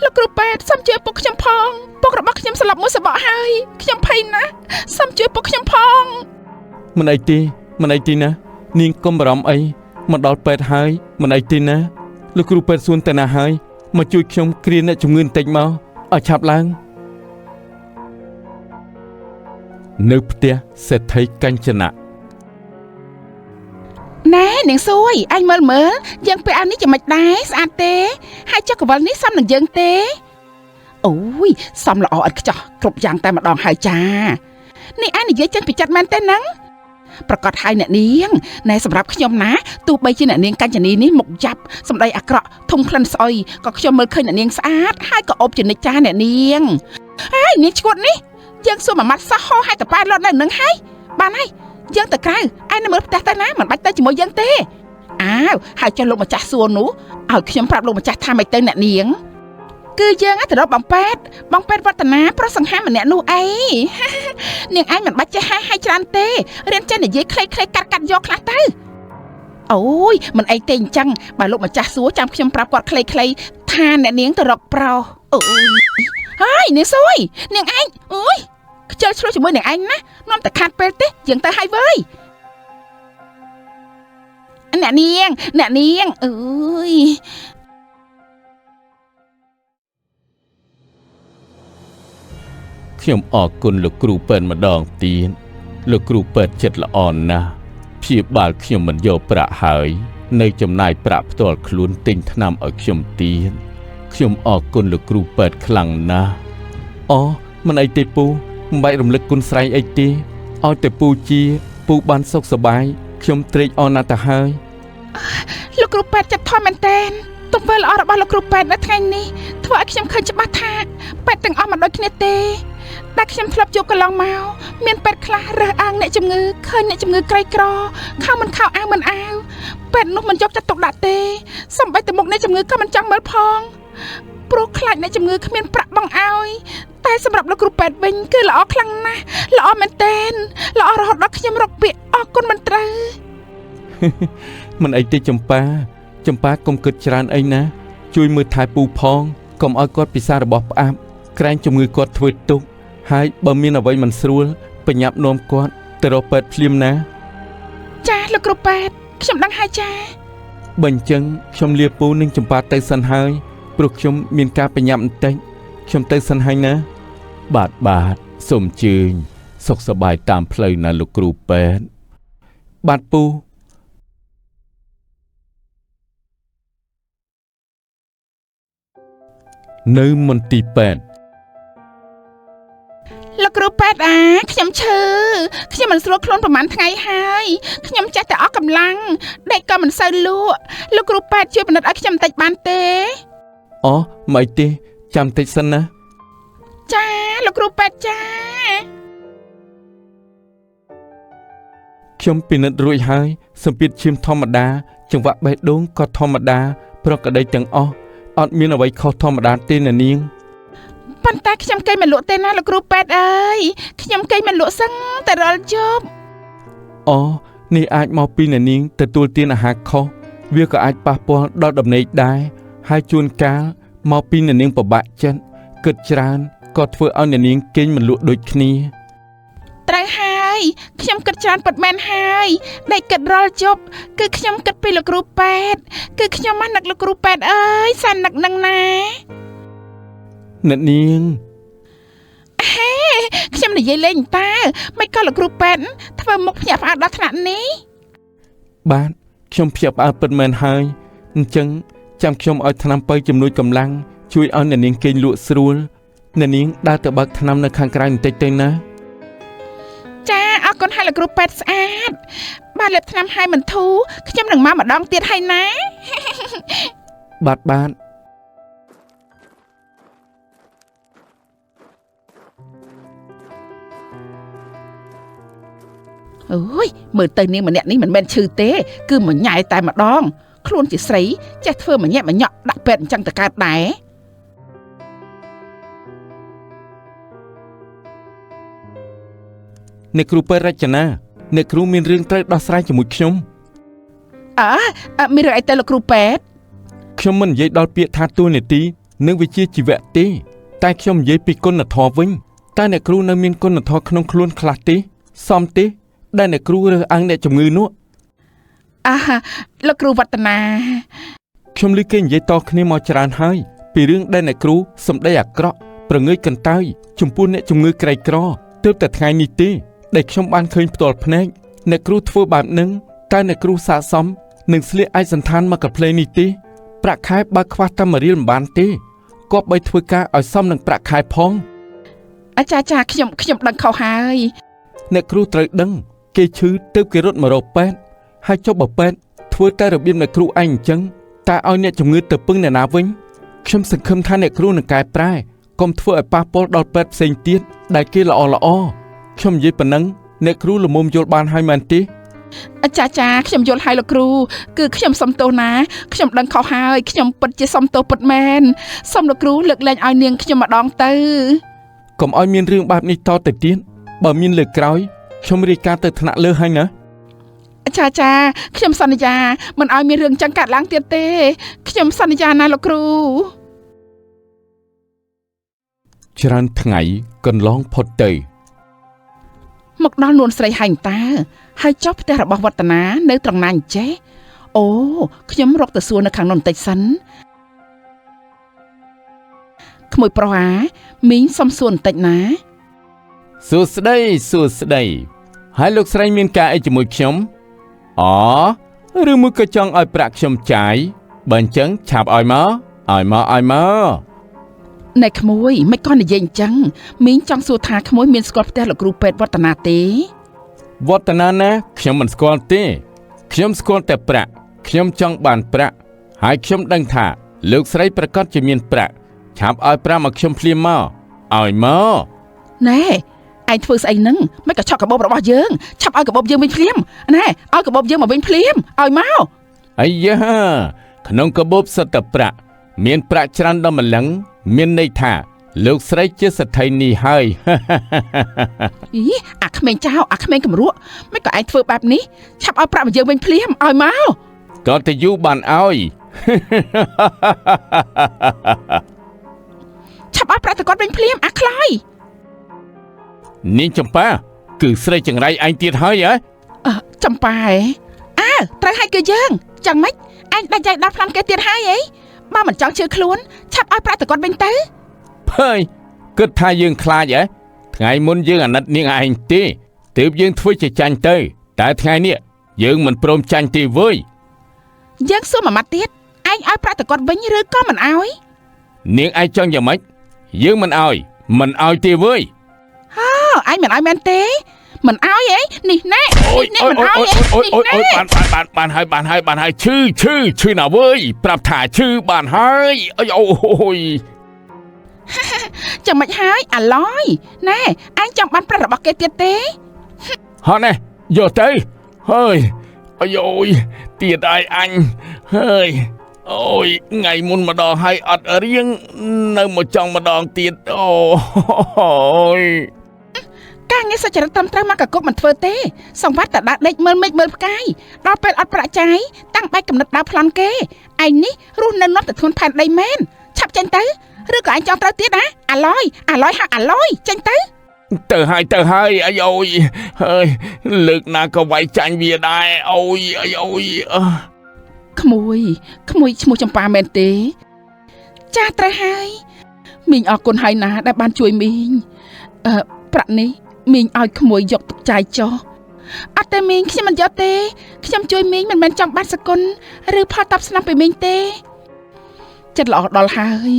លោកគ្រូពេទ្យសូមជួយពុកខ្ញុំផងពុករបស់ខ្ញុំស្លាប់មួយសបកហើយខ្ញុំភ័យណាស់សូមជួយពុកខ្ញុំផង
មិនអីទេមិនអីទេណានាងកុំបារម្ភអីមកដល់ពេទ្យហើយមិនអីទេណាលោកគ្រូពេទ្យសួនទៅណាហើយមកជួយខ្ញុំគ្រាអ្នកជំងឺបន្តិចមកឲ្យឆាប់ឡើងនៅផ្ទះសេដ្ឋីកញ្ចនៈ
ណែនាងសួយអញមើលមើលយើងពាក់អានេះយ៉ាងម៉េចដែរស្អាតទេហើយចុះកវលនេះសមនឹងយើងទេអូយសមល្អឥតខ្ចោះគ្រប់យ៉ាងតែម្ដងហើយចានេះអញនិយាយចេញពីចិត្តមែនទេហ្នឹងប្រកាសហើយអ្នកនាងណែសម្រាប់ខ្ញុំណាទោះបីជាអ្នកនាងកញ្ចនីនេះមុខយ៉ាប់សម្ដីអាក្រក់ធំក្លិនស្អុយក៏ខ្ញុំមើលឃើញអ្នកនាងស្អាតហើយក៏អូបជានិច្ចចាអ្នកនាងហើយនាងឈួតនេះយើងសួរមួយម៉ាត់សោះហោឲ្យតប៉ែលត់នៅនឹងហើយបានហើយយើងទៅក្រៅឯនៅមើលផ្ទះទៅណាមិនបាច់ទៅជាមួយយើងទេអើវហើយចុះលោកម្ចាស់សួរនោះឲ្យខ្ញុំប្រាប់លោកម្ចាស់ថាម៉េចទៅអ្នកនាងគឺយើងទៅរកបងពេទ្យបងពេទ្យវឌ្ឍនាប្រុសសង្ហាម្នាក់នោះអីនាងឯងមិនបាច់ចេះហែហែច្រើនទេរៀនចេះនិយាយខ្លីៗកាត់កាត់យកខ្លះទៅអូយមិនអីទេអញ្ចឹងបើលោកម្ចាស់សួរចាំខ្ញុំប្រាប់គាត់ខ្លីៗថាអ្នកនាងទៅរកប្រុសអូយហើយនាងសួយនាងឯងអូយខ្ជិលឆ្លោះជាមួយនឹងឯងណានាំតែខាត់ពេលទេយើងទៅហើយវើយអ្នកនាងអ្នកនាងអើយ
ខ្ញុំអរគុណលោកគ្រូពេទ្យម្ដងទៀតលោកគ្រូពេទ្យចិត្តល្អណាស់ព្យាបាលខ្ញុំមិនយកប្រាក់ហើយនៅចំណាយប្រាក់ផ្ទាល់ខ្លួនទិញថ្នាំឲ្យខ្ញុំទៀតខ្ញុំអរគុណលោកគ្រូពេទ្យខ្លាំងណាស់អូមិនអីទេពូមិនបាច់រំលឹកគុណស្រ័យអីទេឲ្យតែពូជាពូបានសុខសប្បាយខ្ញុំត្រេកអរណាស់ទៅហើយ
លោកគ្រូពេទ្យចិត្តធំមែនទែនទង្វើល្អរបស់លោកគ្រូពេទ្យនៅថ្ងៃនេះធ្វើឲ្យខ្ញុំឃើញច្បាស់ថាពេទ្យទាំងអស់មិនដូចគ្នាទេតែខ្ញុំធ្លាប់ជួបកន្លងមកមានពេទ្យខ្លះរើសអើងអ្នកជំងឺឃើញអ្នកជំងឺក្រីក្រខោមិនខោអាវមិនអាវពេទ្យនោះមិនយកចិត្តទុកដាក់ទេសូម្បីតែមុខអ្នកជំងឺក៏មិនចង់មើលផងព្រោះខ្លាចអ្នកជំងឺគ្មានប្រាក់បង់ឲ្យតែសម្រាប់លោកគ្រូពេទ្យវិញគឺល្អខ្លាំងណាស់ល្អមែនទែនល្អរហូតដល់ខ្ញុំរកពាក្យអរគុណមិនត្រូវ
មិនអីទេចម្ប៉ាចម្ប៉ាកុំគិតច្រើនអីណាជួយមើលថែពូផងកុំឲ្យគាត់ពិសារបស់ផ្អាប់ក្រែងជំងឺគាត់ធ្វើទុកហើយបើមានអ្វីមិនស្រួលបញ្ញាប់នាំគាត់ទៅរកពេទ្យភ្លាមណា
ចាលោកគ្រូពេទ្យខ្ញុំដឹងហើយចា
បើអញ្ចឹងខ្ញុំលាពូនឹងចម្ប៉ាទៅសិនហើយព្រោះខ្ញុំមានការបញ្ញាប់បន្តិចខ្ញុំទៅសិនហើយណាបាទបាទសូមជើញសុខសប្បាយតាមផ្លូវណាលោកគ្រូពេទ្យបាទពូនៅមន្ទីរពេទ្យ
លោកគ្រូពេទ្យអាខ្ញុំឈឺខ្ញុំមិនស្រួលខ្លួនប្រហែលថ្ងៃហើយខ្ញុំចេះតែអស់កម្លាំងដេកក៏មិនសូវលក់លោកគ្រូពេទ្យជួយពិនិត្យឲ្យខ្ញុំបន្តិចបានទេ
អូមិនទេចាំតិចសិនណា
ចាលោកគ្រូពេទ្យចា
ខ្ញុំពិនិត្យរួចហើយសម្ពាធឈាមធម្មតាចង្វាក់បេះដូងក៏ធម្មតាប្រក្រតីទាំងអស់អត់មានអ្វីខុសធម្មតាទេណានាង
ប៉ុន្តែខ្ញុំគេមិនលក់ទេណាលោកគ្រូពេទ្យអើយខ្ញុំគេមិនលក់សឹងតែរាល់យប់
អូនេះអាចមកពីអ្នកនាងទទួលទានអាហារខុសវាក៏អាចប៉ះពាល់ដល់ដំណេកដែរហើយជួនកាលមកពីអ្នកនាងពិបាកចិត្តគិតច្រើនក៏ធ្វើឲ្យអ្នកនាងគេងមិនលក់ដូចគ្នា
ត្រូវហើយ យខ្ញុំគិតច្រើនពិតមែនហើយដេកគិតរាល់ជប់គឺខ្ញុំគិតពីលោកគ្រូពេទ្យគឺខ្ញុំមកនឹកលោកគ្រូពេទ្យអើយសែននឹកនឹងណា
អ្នកនាង
ហេខ្ញុំនិយាយលេងតើមិនក៏លោកគ្រូពេទ្យធ្វើមុខភ្ញាក់ផ្អើលដល់ថ្នាក់នេះ
បាទខ្ញុំភ្ញាក់ផ្អើលពិតមែនហើយអញ្ចឹងចាំខ្ញុំឲ្យថ្នាំបើជំនួយកម្លាំងជួយឲ្យអ្នកនាងគេងលក់ស្រួលអ្នកនាងដើរទៅបើកថ្នាំនៅខាងក្រៅបន្តិចទៅណា
ចាអរគុណហើយលោកគ្រូពេទ្យស្អាតបាទលេបថ្នាំហើយមិនធូរខ្ញុំនឹងមកម្ដងទៀតហើយណា
បាទបាទ
អូយមើលទៅនាងម្នាក់នេះមិនមែនឈឺទេគឺមួយញ៉ែតែម្ដងខ្លួនជាស្រីចេះធ្វើមួយញ៉ែមួយញក់ដាក់ពេទ្យអញ្ចឹងទៅកើតដែរ
អ្នកគ្រូពេទ្យរចនាអ្នកគ្រូមានរឿងត្រូវដោះស្រាយជាមួយខ្ញុំ
អើមានរឿងអីទៅលោកគ្រូពេទ្យ
ខ្ញុំមិននិយាយដល់ពាក្យថាតួនាទីនិងវិជ្ជាជីវៈទេតែខ្ញុំនិយាយពីគុណធម៌វិញតើអ្នកគ្រូនៅមានគុណធម៌ក្នុងខ្លួនខ្លះទេសមទេដែលអ្នកគ្រូរើសអើងអ្នកជំងឺនោះ
អាលោកគ្រូវឌ្ឍនា
ខ្ញុំឮគេនិយាយតគ្នាមកច្រើនហើយពីរឿងដែលអ្នកគ្រូសម្ដីអាក្រក់ប្រងើយកន្តើយចំពោះអ្នកជំងឺក្រីក្រទើបតែថ្ងៃនេះទេដែលខ្ញុំបានឃើញផ្ទាល់ភ្នែកអ្នកគ្រូធ្វើបែបនឹងតើអ្នកគ្រូស័ក្តិសមនឹងស្លៀកឯកសណ្ឋានមកកាផ្លេនេះទេប្រាក់ខែបើខ្វះតែ1រៀលមិនបានទេគប្បីធ្វើការឲ្យសមនឹងប្រាក់ខែផង
អាចារ្យចាខ្ញុំដឹងខុសហើយ
អ្នកគ្រូត្រូវដឹងគេឈឺទើបគេរត់មករកពេទ្យហើយចុះបើពេទ្យធ្វើតែរបៀបអ្នកគ្រូឯងអញ្ចឹងតើឲ្យអ្នកជំងឺទៅពឹងអ្នកណាវិញខ្ញុំសង្ឃឹមថាអ្នកគ្រូនឹងកែប្រែកុំធ្វើឲ្យប៉ះពាល់ដល់ពេទ្យផ្សេងទៀតដែលគេល្អល្អខ្ញុំនិយាយប៉ុណ្ណឹងអ្នកគ្រូល្មមយល់បានហើយមែនទេ
អាចារ្យចាខ្ញុំយល់ហើយលោកគ្រូគឺខ្ញុំសុំទោសណាខ្ញុំដឹងខុសហើយខ្ញុំពិតជាសុំទោសពិតមែនសូមលោកគ្រូលើកលែងឲ្យនាងខ្ញុំម្ដងទៅ
កុំឲ្យមានរឿងបែបនេះតទៅទៀតបើមានលើកក្រោយខ្ញុំរាយការណ៍ទៅថ្នាក់លើហើយណា
ចាចាខ្ញុំសន្យាមិនឲ្យមានរឿងចឹងកើតឡើងទៀតទេខ្ញុំសន្យាណាលោកគ្រូ
ច្រើនថ្ងៃកន្លងផុតទៅ
មកដល់នួនស្រីហែងតើហើយចុះផ្ទះរបស់វឌ្ឍនានៅត្រង់ណាអញ្ចេះអូខ្ញុំរកទៅសួរនៅខាងនោះបន្តិចសិនក្មួយប្រុសអាមីងសុំសួរបន្តិចណា
សួស្តីសួស្តីហើយលោកស្រីមានការអីជាមួយខ្ញុំអូឬមួយក៏ចង់ឲ្យប្រាក់ខ្ញុំចាយបើអញ្ចឹងឆាប់ឲ្យមកឲ្យមកឲ្យមក
ណែក្មួយមិនក៏និយាយអញ្ចឹងមីងចង់សួរថាក្មួយមានស្គាល់ផ្ទះលោកគ្រូពេទ្យវឌ្ឍនាទេ
វឌ្ឍនាណាខ្ញុំមិនស្គាល់ទេខ្ញុំស្គាល់តែប្រាក់ខ្ញុំចង់បានប្រាក់ហើយខ្ញុំដឹងថាលោកស្រីប្រកាសជាមានប្រាក់ឆាប់ឲ្យប្រាក់មកខ្ញុំភ្លាមមកឲ្យមក
ណែឯងធ្វើស្អីហ្នឹងមិនក៏ឆក់កាបូបរបស់យើងឆាប់ឲ្យកាបូបយើងវិញភ្លាមណែឲ្យកាបូបយើងមកវិញភ្លាមឲ្យមក
អាយ៉ាក្នុងកាបូបសុទ្ធតែប្រាក់មានប្រាក់ច្រើនដល់ម្លឹងមានន័យថាលោកស្រីជាសេដ្ឋីនេះហើយ
អីអាក្មេងចៅអាក្មេងគំរក់មិនក៏ឯងធ្វើបែបនេះឆាប់ឲ្យប្រាក់មកយើងវិញភ្លាមឲ្យមក
ក៏ទៅយូរបានឲ្យ
ឆាប់ឲ្យប្រាក់ទៅគាត់វិញភ្លាមអាខ្លាយ
នាងចម្ប៉ាគឺស្រីចង្រៃឯងទៀតហើយហ៎
ចម្ប៉ាហ៎អើត្រូវឲ្យគឺយើងចឹងម៉េចឯងដាច់ចៃដល់ប្លន់គេទៀតហើយអីបើមិនចង់ជឿខ្លួនឆាប់ឲ្យប្រាក់ទៅគាត់វិញទៅ
ភើយគិតថាយើងខ្លាចហ៎ថ្ងៃមុនយើងអាណិតនាងឯងទេទើបយើងធ្វើជាចាញ់ទៅតែថ្ងៃនេះយើងមិនព្រមចាញ់ទេវើយ
យើងសួរមួយម៉ាត់ទៀតឯងឲ្យប្រាក់ទៅគាត់វិញឬក៏មិនឲ្យ
នាងឯងចង់យ៉ាងម៉េចយើងមិនឲ្យមិនឲ្យទេវើយ
អើឯងមិនឲ្យមែនទេមិនឲ្យអីនេះណែនេះមិនឲ្យ
អូយអូយអូយបានបានបានហើយបានហើយបានហើយឈឺឈឺឈឺណាវើយប្រាប់ថាឈឺបានហើយអូយ
ចាំមិនហើយអាឡយណែឯងចង់បានប្រាក់របស់គេទៀតទេ
ហត់ណែយកទៅហើយអាយអូយទៀតឲ្យអញហើយអូយថ្ងៃមុនម្ដងហើយអត់រៀងនៅមកចង់ម្ដងទៀតអូយ
ការងារសុចរិតត្រឹមត្រូវមកកគុកមិនធ្វើទេសង្វាត់តដើរដេកមើលមេឃមើលផ្កាយដល់ពេលអត់ប្រាក់ចាយតាំងបែកកំណត់ដើរប្លន់គេឯងនេះរស់នៅនាំតែធ្ងន់ផែនដីមែនឆាប់ចេញទៅឬក៏ឯងចង់ត្រូវទៀតណាអាឡយអាឡយហាក់អាឡយចេញទៅ
ទៅហើយទៅហើយអាយអូយហើយលើកណាក៏វាយចាញ់វាដែរអូយអាយអូយ
ក្មួយក្មួយឈ្មោះចម្ប៉ាមែនទេចាស់ត្រូវហើយមីងអរគុណហើយណាដែលបានជួយមីងអឺប្រាក់នេះមីងឲ្យក្មួយយកទុកចាយចុះអត់ទេមីងខ្ញុំមិនយកទេខ្ញុំជួយមីងមិនមែនចង់បានសគុណឬផលតបស្នងពីមីងទេចិត្តល្អដល់ហើយ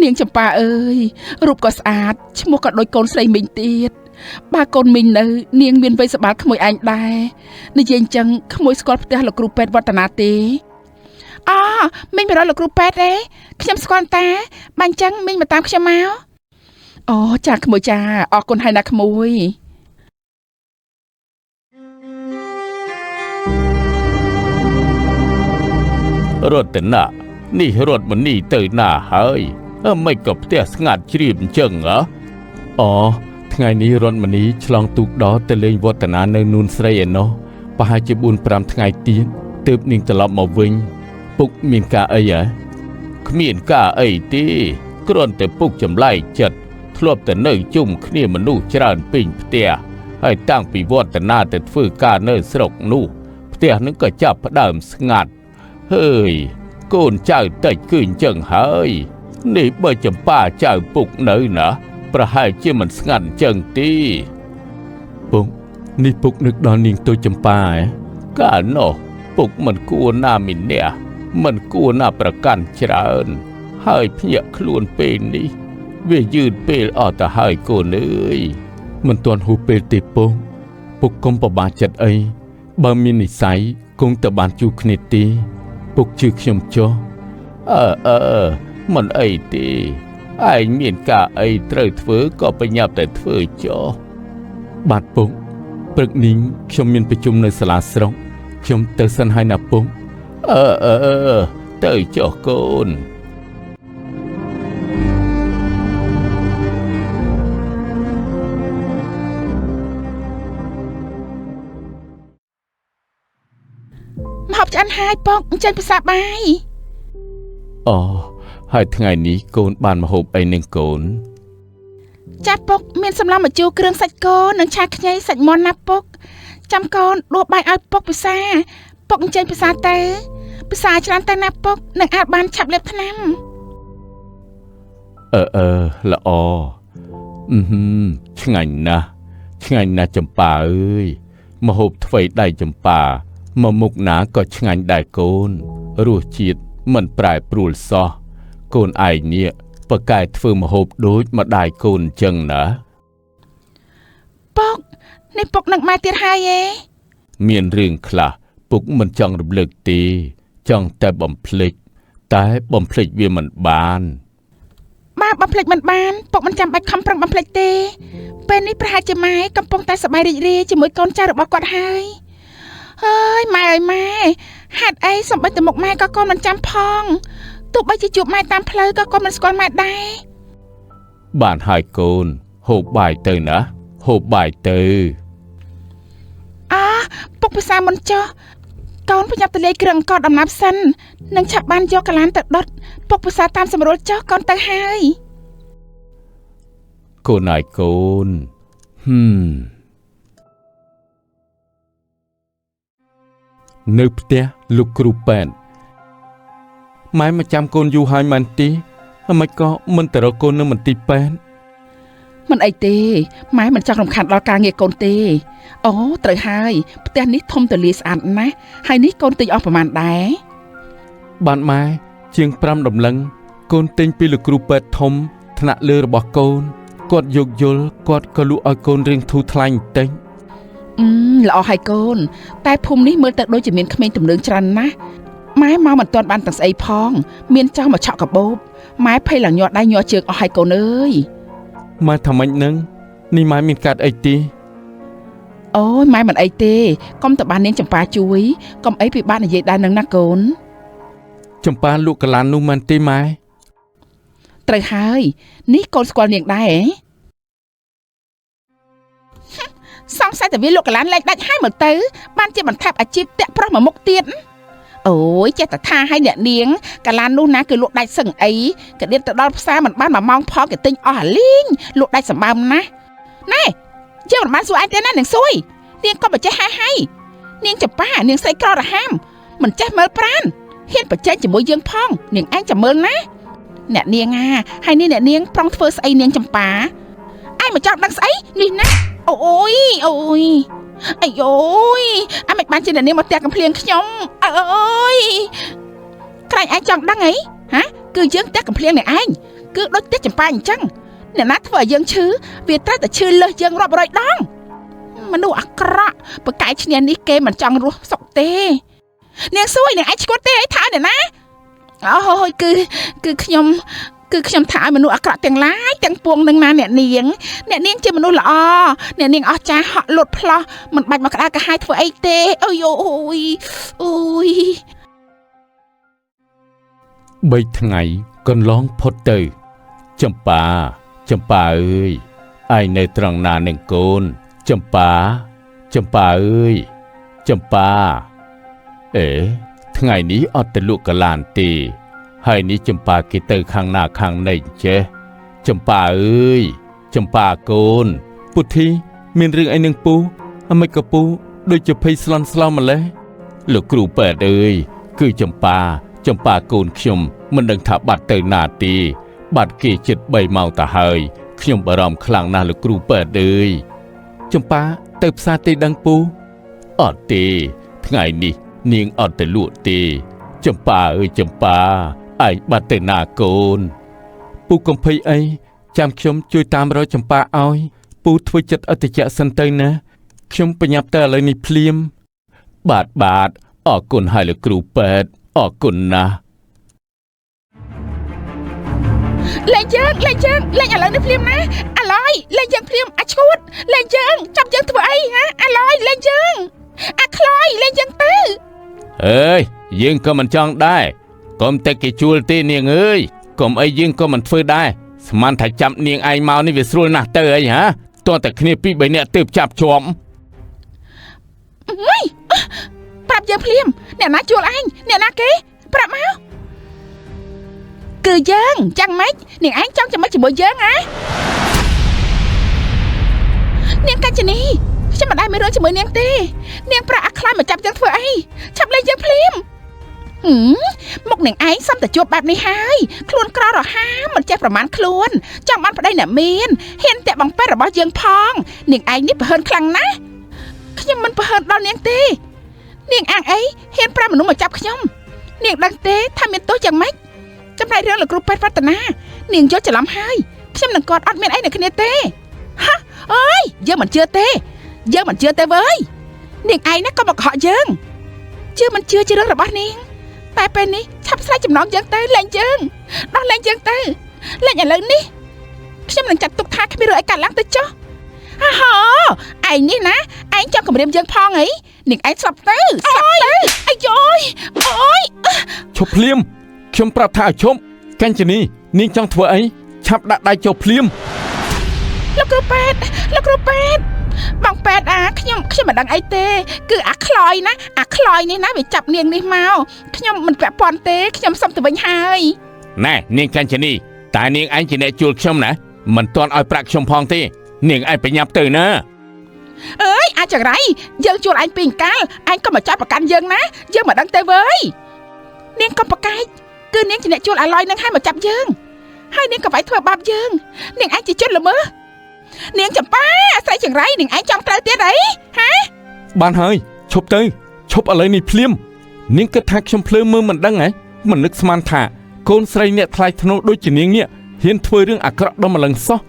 នាងចម្ប៉ាអើយរូបក៏ស្អាតឈ្មោះក៏ដូចកូនស្រីមីងទៀតបើកូនមីងនៅនាងមានវ័យសប្បាលក្មួយឯងដែរនិយាយអញ្ចឹងក្មួយស្គាល់ផ្ទះលោកគ្រូពេទ្យវឌ្ឍនាទេអមីងមករកលោកគ្រូពេទ្យទេខ្ញុំស្គាល់តាបើអញ្ចឹងមីងមកតាមខ្ញុំមកអូចាក្មួយចាអរគុណហើយណាក្មួយ
រតនៈនេះរត់មនីទៅណាហើយមិនក៏ផ្ទះស្ងាត់ជ្រាបអញ្ចឹងហ៎អូថ្ងៃនេះរត់មនីឆ្លងទូកដល់ទៅលេងវឌ្ឍនានៅនួនស្រីឯណោះប្រហែលជា4-5ថ្ងៃទៀតទើបនាងត្រឡប់មកវិញពុកមានការអីហ៎គ្មានការអីទេគ្រាន់តែពុកចម្លែកចិត្តធ្លាប់តែនៅជុំគ្នាមនុស្សច្រើនពេញផ្ទះហើយតាំងពីវឌ្ឍនាទៅធ្វើការនៅស្រុកនោះផ្ទះនឹងក៏ចាប់ផ្ដើមស្ងាត់ហើយកូនចៅតិចគឺអញ្ចឹងហើយនេះបើចម្ប៉ាចៅពុកនៅណាប្រហែលជាមិនស្ងាត់អញ្ចឹងទេពុកនេះពុកនឹកដល់នាងតូចចម្ប៉ាឯកាលនោះពុកមិនគួរណាមីអ្នកមិនគួរណាប្រកាន់ច្រើនហើយភ្ញាក់ខ្លួនពេលនេះវាយឺតពេលអស់ទៅហើយកូនអើយមិនទាន់ហួសពេលទេពុកពុកកុំប្របាចិត្តអីបើមាននិស័យគង់តែបានជួបគ្នាទេពុកជឿខ្ញុំចុះអឺមិនអីទេឯងមានការអីត្រូវធ្វើក៏ប្រញាប់តែធ្វើចុះបាទពុកព្រឹកនេះខ្ញុំមានប្រជុំនៅសាលាស្រុកខ្ញុំទៅសិនហើយណាពុកអឺទៅចុះកូន
មកហូបឆ្អិនហើយពុកអញ្ចឹងពិសាបាយ
អូហើយថ្ងៃនេះកូនបានមកហូបអីនឹងកូន
ចាពុកមានសម្លម្ជូរគ្រឿងសាច់គោនិងឆាខ្ញីសាច់មាន់ណាពុកចាំកូនដួសបាយឲ្យពុកពិសាពុកអញ្ចឹងពិសាទៅពិសាច្រើនទៅណាពុកនឹងអាចបានឆាប់លេបថ្នាំ
អឺល្អឆ្ងាញ់ណាស់ឆ្ងាញ់ណាស់ចម្ប៉ាអើយមកហូបថ្វីដៃចម្ប៉ាមកមុខណាក៏ឆ្ងាញ់ដែរកូនរសជាតិមិនប្រែប្រួលសោះកូនឯងនេះប្រកែធ្វើម្ហូបដូចម្ដាយកូនអញ្ចឹងណា
ពុកនេះពុកនឹងម៉ែទៀតហើយឯ
មានរឿងខ្លះពុកមិនចង់រំលឹកទេចង់តែបំភ្លេចតែបំភ្លេចវាមិនបាន
បើបំភ្លេចមិនបានពុកមិនចាំបាច់ខំប្រឹងបំភ្លេចទេពេលនេះប្រហែលជាម៉ែកំពុងតែសប្បាយរីករាយជាមួយកូនចៅរបស់គាត់ហើយអើយម៉ែអើយម៉ែហេតុអីសំបីតែមុខម៉ែក៏កូនមិនចាំផងទោះបីជាជួបម៉ែតាមផ្លូវក៏កូនមិនស្គាល់ម៉ែដែរ
បានហើយកូនហូបបាយទៅណាហូបបាយទៅ
អពុកពិសាមុនចុះកូនប្រញាប់ទៅលាយគ្រឿងអង្ករដំណើបសិននឹងឆាប់បានយកកលានទៅដុតពុកពិសាតាមសម្រួលចុះកូនទៅហើយក
ូនហើយកូននៅផ្ទះលោកគ្រូពេទ្យម៉ែមកចាំកូនយូរហើយមែនទេមិនក៏មិនទៅរកកូននៅមន្ទីរពេទ្យ
មិនអីទេម៉ែមិនចង់រំខានដល់ការងារកូនទេអូត្រូវហើយផ្ទះនេះធំទូលាយស្អាតណាស់ហើយនេះកូនទិញអស់ប្រហែលដែរ
បានម៉ែជាង5ដំឡឹងកូនទិញពីលោកគ្រូពេទ្យធំថ្នាក់លើរបស់កូនគាត់យោគយល់គាត់ក៏លក់ឲ្យកូនរៀងធូរថ្លៃបន្តិច
ល្អហើយកូនតែភូមិនេះមើលទៅដូចជាមានក្មេងទំនើងច្រើនណាស់ម៉ែមកមិនទាន់បានទាំងស្អីផងមានចោះមកឆក់កាបូបម៉ែភ័យឡើងញាត់ដៃញាត់ជើងអស់ហើយកូនអើយ
ម៉ែថាម៉េចនឹងនេះម៉ែមានកាត់អីទេ
អូយម៉ែមិនអីទេកុំតបាននាងចម្ប៉ាជួយកុំអីពិបាកនិយាយដែរនឹងណាកូន
ចម្ប៉ាលក់កលាននោះមែនទេម៉ែ
ត្រូវហើយនេះកូនស្គាល់នាងដែរសង្ស័យតែវាលក់កលានលែងដាច់ហើយមើលទៅបានជាបន្ថែមអាជីពតាក់ប្រុសមួយមុខទៀតអូយចេះតែថាឲ្យអ្នកនាងកាឡាននោះណាគឺលក់ដាច់សឹងអីកដៀតទៅដល់ផ្សារមិនបានមួយម៉ោងផងគេទិញអស់អាលីងលក់ដាច់សម្បើមណាស់ណែ យើងមិនបានសួរឯងទេណានាងសួយនាងក៏មិនចេះហែហៃនាងចម្ប៉ានាងស្រីក្ររហាមមិនចេះមើលប្រានហ៊ានប្រជែងជាមួយយើងផងនាងឯងចាំមើលណាអ្នកនាងអាហើយនេះអ្នកនាងប្រុងធ្វើស្អីនាងចម្ប៉ាឯងមកចង់ដឹងស្អីនេះណាអូយអូយអាយយអាមិនបានជាអ្នកនាងមកផ្ទះកំភ្លៀងខ្ញុំអើយក្រែងឯងចង់ដឹងអីហាគឺយើងផ្ទះកំភ្លៀងអ្នកឯងគឺដូចផ្ទះចម្ប៉ាអញ្ចឹងអ្នកណាធ្វើឲ្យយើងឈឺវាត្រូវតែឈឺលើសយើងរាប់រយដងមនុស្សអាក្រក់ប្រកែកឈ្នះនេះគេមិនចង់រស់សុខទេនាងសួយនាងឯងឈួតទេអីថាអ្នកណាអូយគឺខ្ញុំគឺខ្ញុំថាឲ្យមនុស្សអាក្រក់ទាំងឡាយទាំងពួងនឹងណាអ្នកនាងអ្នកនាងជាមនុស្សល្អអ្នកនាងអស់ចាហក់លុតផ្លោះមិនបាច់មកក្តៅក្រហាយធ្វើអីទេអូយអូយអូយ
3ថ្ងៃកន្លងផុតទៅចម្ប៉ាចម្ប៉ាអើយឯងនៅត្រង់ណានឹងកូនចម្ប៉ាចម្ប៉ាអើយចម្ប៉ាអេថ្ងៃនេះអត់ទៅលក់កលានទេហើយនេះចម្ប៉ាគេទៅខាងណាខាងណីចេះចម្ប៉ាអើយចម្ប៉ាកូនពុទ្ធីមានរឿងអីនឹងពូអមិនក៏ពូដូចជាភ័យស្លន់ស្លោម្លេះលោកគ្រូពេទ្យអើយគឺចម្ប៉ាចម្ប៉ាកូនខ្ញុំមិនដឹងថាបាត់ទៅណាទេបាត់គេជិត3ម៉ោងទៅហើយខ្ញុំបារម្ភខ្លាំងណាស់លោកគ្រូពេទ្យអើយចម្ប៉ាទៅផ្សារទេដឹងពូអត់ទេថ្ងៃនេះនាងអត់ទៅលក់ទេចម្ប៉ាអើយចម្ប៉ាឯងបាត់ទៅណាកូនពូកំភៃអីចាំខ្ញុំជួយតាមរកចម្ប៉ាឲ្យពូធ្វើចិត្តអតិចសិនទៅណាខ្ញុំប្រញាប់ទៅឥឡូវនេះភ្លាមបាទបាទអរគុណហើយលោកគ្រូពេទ្យអរគុណណាស់
លេងយើងលេងយើងលេងឥឡូវនេះភ្លាមណាអាឡយលេងយើងភ្លាមអាឈួតលេងយើងចាប់យើងធ្វើអីហ៎អាឡយលេងយើងអាខ្លោយលេងយើងទៅ
អើយយើងក៏មិនចង់ដែរកុំតែគេជួលទេនាងអើយកុំអីយើងក៏មិនធ្វើដែរស្មានថាចាប់នាងឯងមកនេះវាស្រួលណាស់ទៅអីហ៎តើតែគ្នាពីរបីនាក់ទើបចាប់ជាប់
ប្រាប់យើងភ្លាមអ្នកណាជួលឯងអ្នកណាគេប្រាប់មកគឺយើងចាំងម៉េចនាងឯងចង់ចាំម៉េចជាមួយយើងហ៎នាងកញ្ចនីខ្ញុំមិនដែលមានរឿងជាមួយនាងទេនាងប្រាក់អាខ្លាចមកចាប់យើងធ្វើអីឆាប់លេងយើងភ្លាមមុខនាងឯងសំតែជួបបែបនេះហើយខ្លួនក្ររហាមមិនចេះប្រមាណខ្លួនចង់បានប្តីអ្នកមានហ៊ានតាក់បង្ពេរបស់យើងផងនាងឯងនេះប្រហើនខ្លាំងណាស់ខ្ញុំមិនប្រហើនដល់នាងទេនាងអាងអីហ៊ានប្រាំមនុស្សមកចាប់ខ្ញុំនាងដឹងទេថាមានទោសយ៉ាងម៉េចចំណែករឿងលោកគ្រូពេទ្យវឌ្ឍនានាងយល់ច្រឡំហើយខ្ញុំនឹងគាត់អត់មានអីនៅគ្នាទេហ៎អើយយើងមិនជឿទេយើងមិនជឿទេវើយនាងឯងណាក៏មកកុហកយើងជឿមិនជឿជារឿងរបស់នាងតែពេលនេះឆាប់ស្លាយចំណងយើងទៅលែងយើងដោះលែងយើងទៅលែងឥឡូវនេះខ្ញុំនឹងចាត់ទុកថាគ្មានរឿងអីកើតឡើងទៅចុះអាហោឯងនេះណាឯងចង់គំរាមយើងផងអីនាងឯងស្លាប់ទៅស្លាប់ទៅអាយយអូយ
ឈប់ភ្លាមខ្ញុំប្រាប់ថាឲ្យឈប់កញ្ចនីនាងចង់ធ្វើអីឆាប់ដាក់ដៃចូលភ្លាម
លោកគ្រូពេទ្យលោកគ្រូពេទ្យបងពេទ្យអាខ្ញុំមិនដឹងអីទេគឺអាខ្លោយណាអាខ្លោយនេះណាវាចាប់នាងនេះមកខ្ញុំមិនពាក់ព័ន្ធទេខ្ញុំសុំទៅវិញហើយ
ណែនាងកញ្ចនីតែនាងឯងជាអ្នកជួលខ្ញុំណាមិនទាន់ឲ្យប្រាក់ខ្ញុំផងទេនាងឯងប្រញាប់ទៅណា
អើយអាចង្រៃយើងជួលឯងពីអង្កាលឯងក៏មកចាប់ប្រកាន់យើងណាយើងមិនដឹងទេវើយនាងក៏ប្រកែកគឺនាងជាអ្នកជួលអាឡយនឹងឲ្យមកចាប់យើងហើយនាងក៏វាយធ្វើបាបយើងនាងឯងជាជនល្មើសនាងចម្ប៉ាស្រីចង្រៃនាងឯងចង់ត្រូវទៀតអីហា
បានហើយឈប់ទៅឈប់ឥឡូវនេះភ្លាមនាងគិតថាខ្ញុំភ្លើមើលមិនដឹងហ៎មិននឹកស្មានថាកូនស្រីអ្នកថ្លៃថ្នូរដូចជានាងនេះហ៊ានធ្វើរឿងអាក្រក់ដល់ម្លឹងសោះ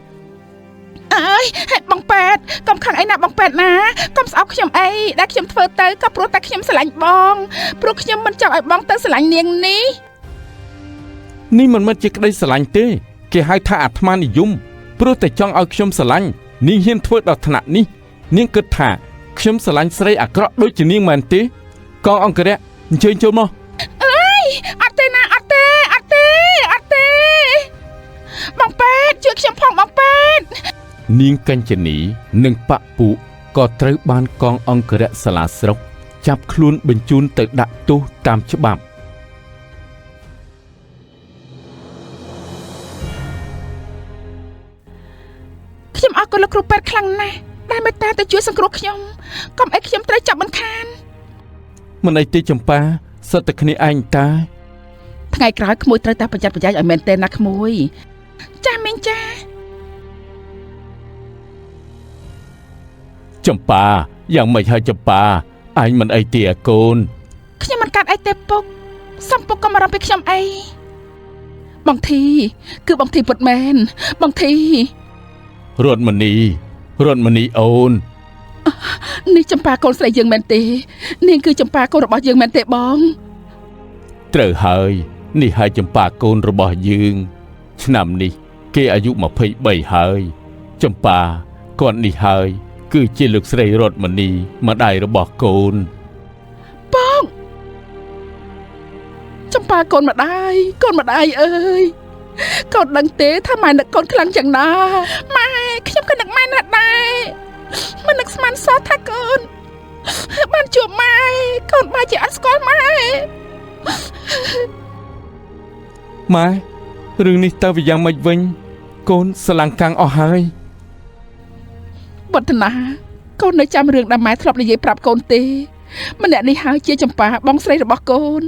អើយបងប៉ែតកុំខឹងអីណាបងប៉ែតណាកុំស្អប់ខ្ញុំអីដែលខ្ញុំធ្វើទៅក៏ព្រោះតែខ្ញុំស្រឡាញ់បងព្រោះខ្ញុំមិនចង់ឲ្យបងទៅស្រឡាញ់នាងនេះ
នេះមិនមែនជាក្តីស្រឡាញ់ទេគេហៅថាអាត្មានិយមព្រោះតែចង់ឲ្យខ្ញុំស្រឡាញ់នាងហ៊ានធ្វើដល់ថ្នាក់នេះនាងគិតថាខ្ញុំស្រឡាញ់ស្រីអាក្រក់ដូចជានាងមែនទេកងអង្គរៈអញ្ជើញចូលមក
អើយអត់ទេណាអត់ទេអត់ទេអត់ទេបងប៉ែតជួយខ្ញុំផងបងប៉ែត
នាងកញ្ចនីនិងបពុក៏ត្រូវបានកងអង្គរៈសាលាស្រុកចាប់ខ្លួនបញ្ជូនទៅដាក់ទោសតាមច្បាប់
ខ្ញុំអរគុណលោកគ្រូពេទ្យខ្លាំងណាស់ ដែលមេត្តាទៅជួយសង្គ្រោះខ្ញុំកុំឲ្យខ្ញុំត្រូវចាប់មិនខាន
មិនអីទេចម្ប៉ាសិតតែគ្នាឯងតា
ថ្ងៃក្រោយក្មួយត្រូវតែប្រយ័ត្នប្រយែងឲ្យមែនទេណាក្មួយចាមីងចា
ចម្ប៉ាយ៉ាងម៉េចហើយចម្ប៉ាឯងមិនអីទេអាកូន
ខ្ញុំមិនកាត់អីទេពុកសុំពុកកុំបារម្ភពីខ្ញុំអីបងធីគឺបងធីពុតមែនបងធី
រតមនីរតមនីអូន
នេះចម្ប៉ាកូនស្រីយើងមែនទេនាងគឺចម្ប៉ាកូនរបស់យើងមែនទេបង
ត្រូវហើយនេះហើយចម្ប៉ាកូនរបស់យើងឆ្នាំនេះគេអាយុ23ហើយចម្ប៉ាគាត់នេះហើយគឺជាលោកស្រីរតមនីម្ដាយរបស់កូន
បងចម្ប៉ាកូនម្ដាយកូនម្ដាយអើយកូនដឹងទេថាម៉ែនឹកកូនខ្លាំងយ៉ាងណាម៉ែខ្ញុំក៏នឹកម៉ែណាស់ដែរមិននឹកស្មានសោះថាកូនបានជួបម៉ែកូនបែរជាអត់ស្គាល់ម៉ែ
ម៉ែរឿងនេះតើវាយ៉ាងម៉េចវិញកូនស្រឡាំងកាំងអស់ហើយ
វឌ្ឍនាកូននៅចាំរឿងដែលម៉ែធ្លាប់និយាយប្រាប់កូនទេម្នាក់នេះហើយជាចម្ប៉ាបងស្រីរបស់កូន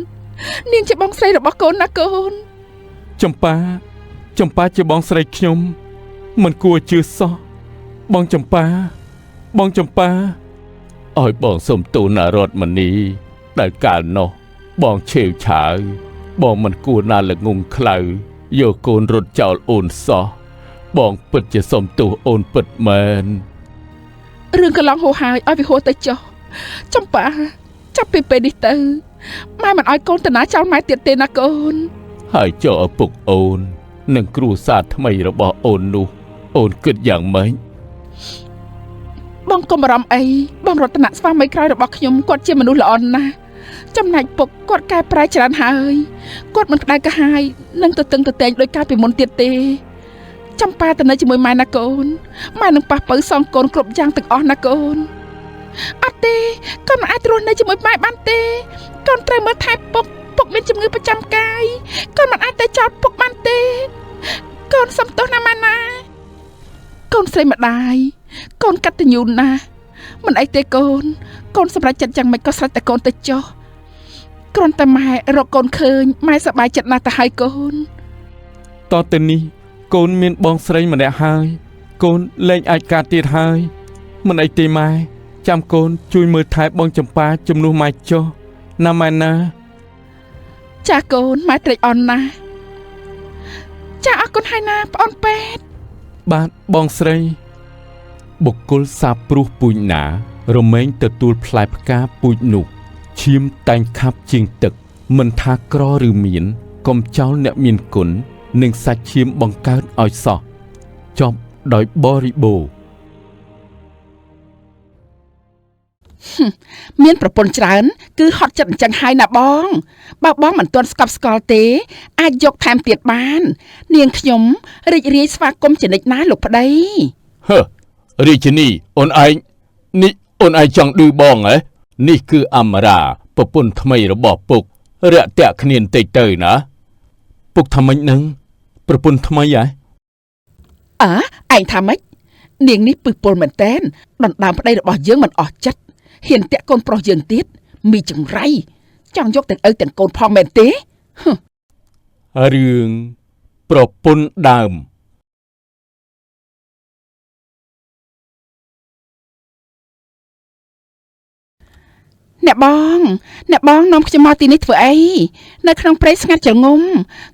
នាងជាបងស្រីរបស់កូនណាកូន
ចម្ប៉ាចម្ប៉ាជាបងស្រីខ្ញុំមិនគួរជឿសោះបងចម្ប៉ាបងចម្ប៉ាឲ្យបងសុំទោសណារតមនីដែលកាលនោះបងឆេវឆាវបងមិនគួរណាល្ងងខ្លៅយកកូនរត់ចោលអូនសោះបងពិតជាសុំទោសអូនពិតមែន
រឿងកន្លងហួសហើយឲ្យវាហួសទៅចុះចម្ប៉ាចាប់ពីពេលនេះទៅម៉ែមិនឲ្យកូនទៅណាចោលម៉ែទៀតទេណាកូន
ហើយចុះឪពុកអូននិងគ្រួសារថ្មីរបស់អូននោះអូនគិតយ៉ាងម៉េច
បងកុំបារម្ភអីបងរតនៈស្វាមីក្រោយរបស់ខ្ញុំគាត់ជាមនុស្សល្អណាស់ចំណែកពុកគាត់កែប្រែច្រើនហើយគាត់មិនក្តៅក្រហាយនិងទៅតឹងទៅតែងដោយកាលពីមុនទៀតទេចម្ប៉ាទៅនៅជាមួយម៉ែណាកូនម៉ែនឹងប៉ះពៅសងកូនគ្រប់យ៉ាងទាំងអស់ណាកូនអត់ទេកូនមិនអាចរស់នៅជាមួយម៉ែបានទេកូនត្រូវមើលថែពុកពុកមានជំងឺប្រចាំកាយកូនមិនអាចទៅចោលពុកបានទេកូនសុំទោសណាម៉ែណាកូនស្រីម្ដាយកូនកតញ្ញូណាស់មិនអីទេកូនកូនសម្រេចចិត្តយ៉ាងម៉េចក៏ស្រេចតែកូនទៅចុះគ្រាន់តែម៉ែរកកូនឃើញម៉ែសប្បាយចិត្តណាស់ទៅហើយកូន
តទៅនេះកូនមានបងស្រីម្នាក់ហើយកូនលែងអាចការទៀតហើយមិនអីទេម៉ែចាំកូនជួយមើលថែបងចម្ប៉ាជំនួសម៉ែចុះណាម៉ែណា
ចាកូនម៉ែត្រេកអរណាស់ចាអរគុណហើយណាប្អូនពេទ្យ
បាទបងស្រីបុគ្គលសាបព្រោះពូជណារមែងទទួលផ្លែផ្កាពូជនោះឈាមតែងខាប់ជាងទឹកមិនថាក្រឬមានកុំចោលអ្នកមានគុណនិងសាច់ឈាមបង្កើតឲ្យសោះចប់ដោយបរិបូរណ៍
មានប្រពន្ធច្រើនគឺហត់ចិត្តអញ្ចឹងហើយណាបងបើបងមិនទាន់ស្កប់ស្កល់ទេអាចយកថែមទៀតបាននាងខ្ញុំរីករាយស្វាគមន៍ជានិច្ចណាលោកប្តី
ហឺរាជិនីអូនឯងនេះអូនឯងចង់ឌឺបងហ៎នេះគឺអមរាប្រពន្ធថ្មីរបស់ពុករាក់ទាក់គ្នាបន្តិចទៅណាពុកថាម៉េចនឹងប្រពន្ធថ្មីហ៎
អើឯងថាម៉េចនាងនេះពឹសពលមែនតែនដណ្ដើមប្តីរបស់យើងមិនអស់ចិត្តហ៊ានតាក់កូនប្រុសយើងទៀតមីចង្រៃចង់យកទាំងឪទាំងកូនផងមែនទេ
រឿងប្រពន្ធដើម
អ្នកបងអ្នកបងនាំខ្ញុំមកទីនេះធ្វើអីនៅក្នុងព្រៃស្ងាត់ជ្រងំ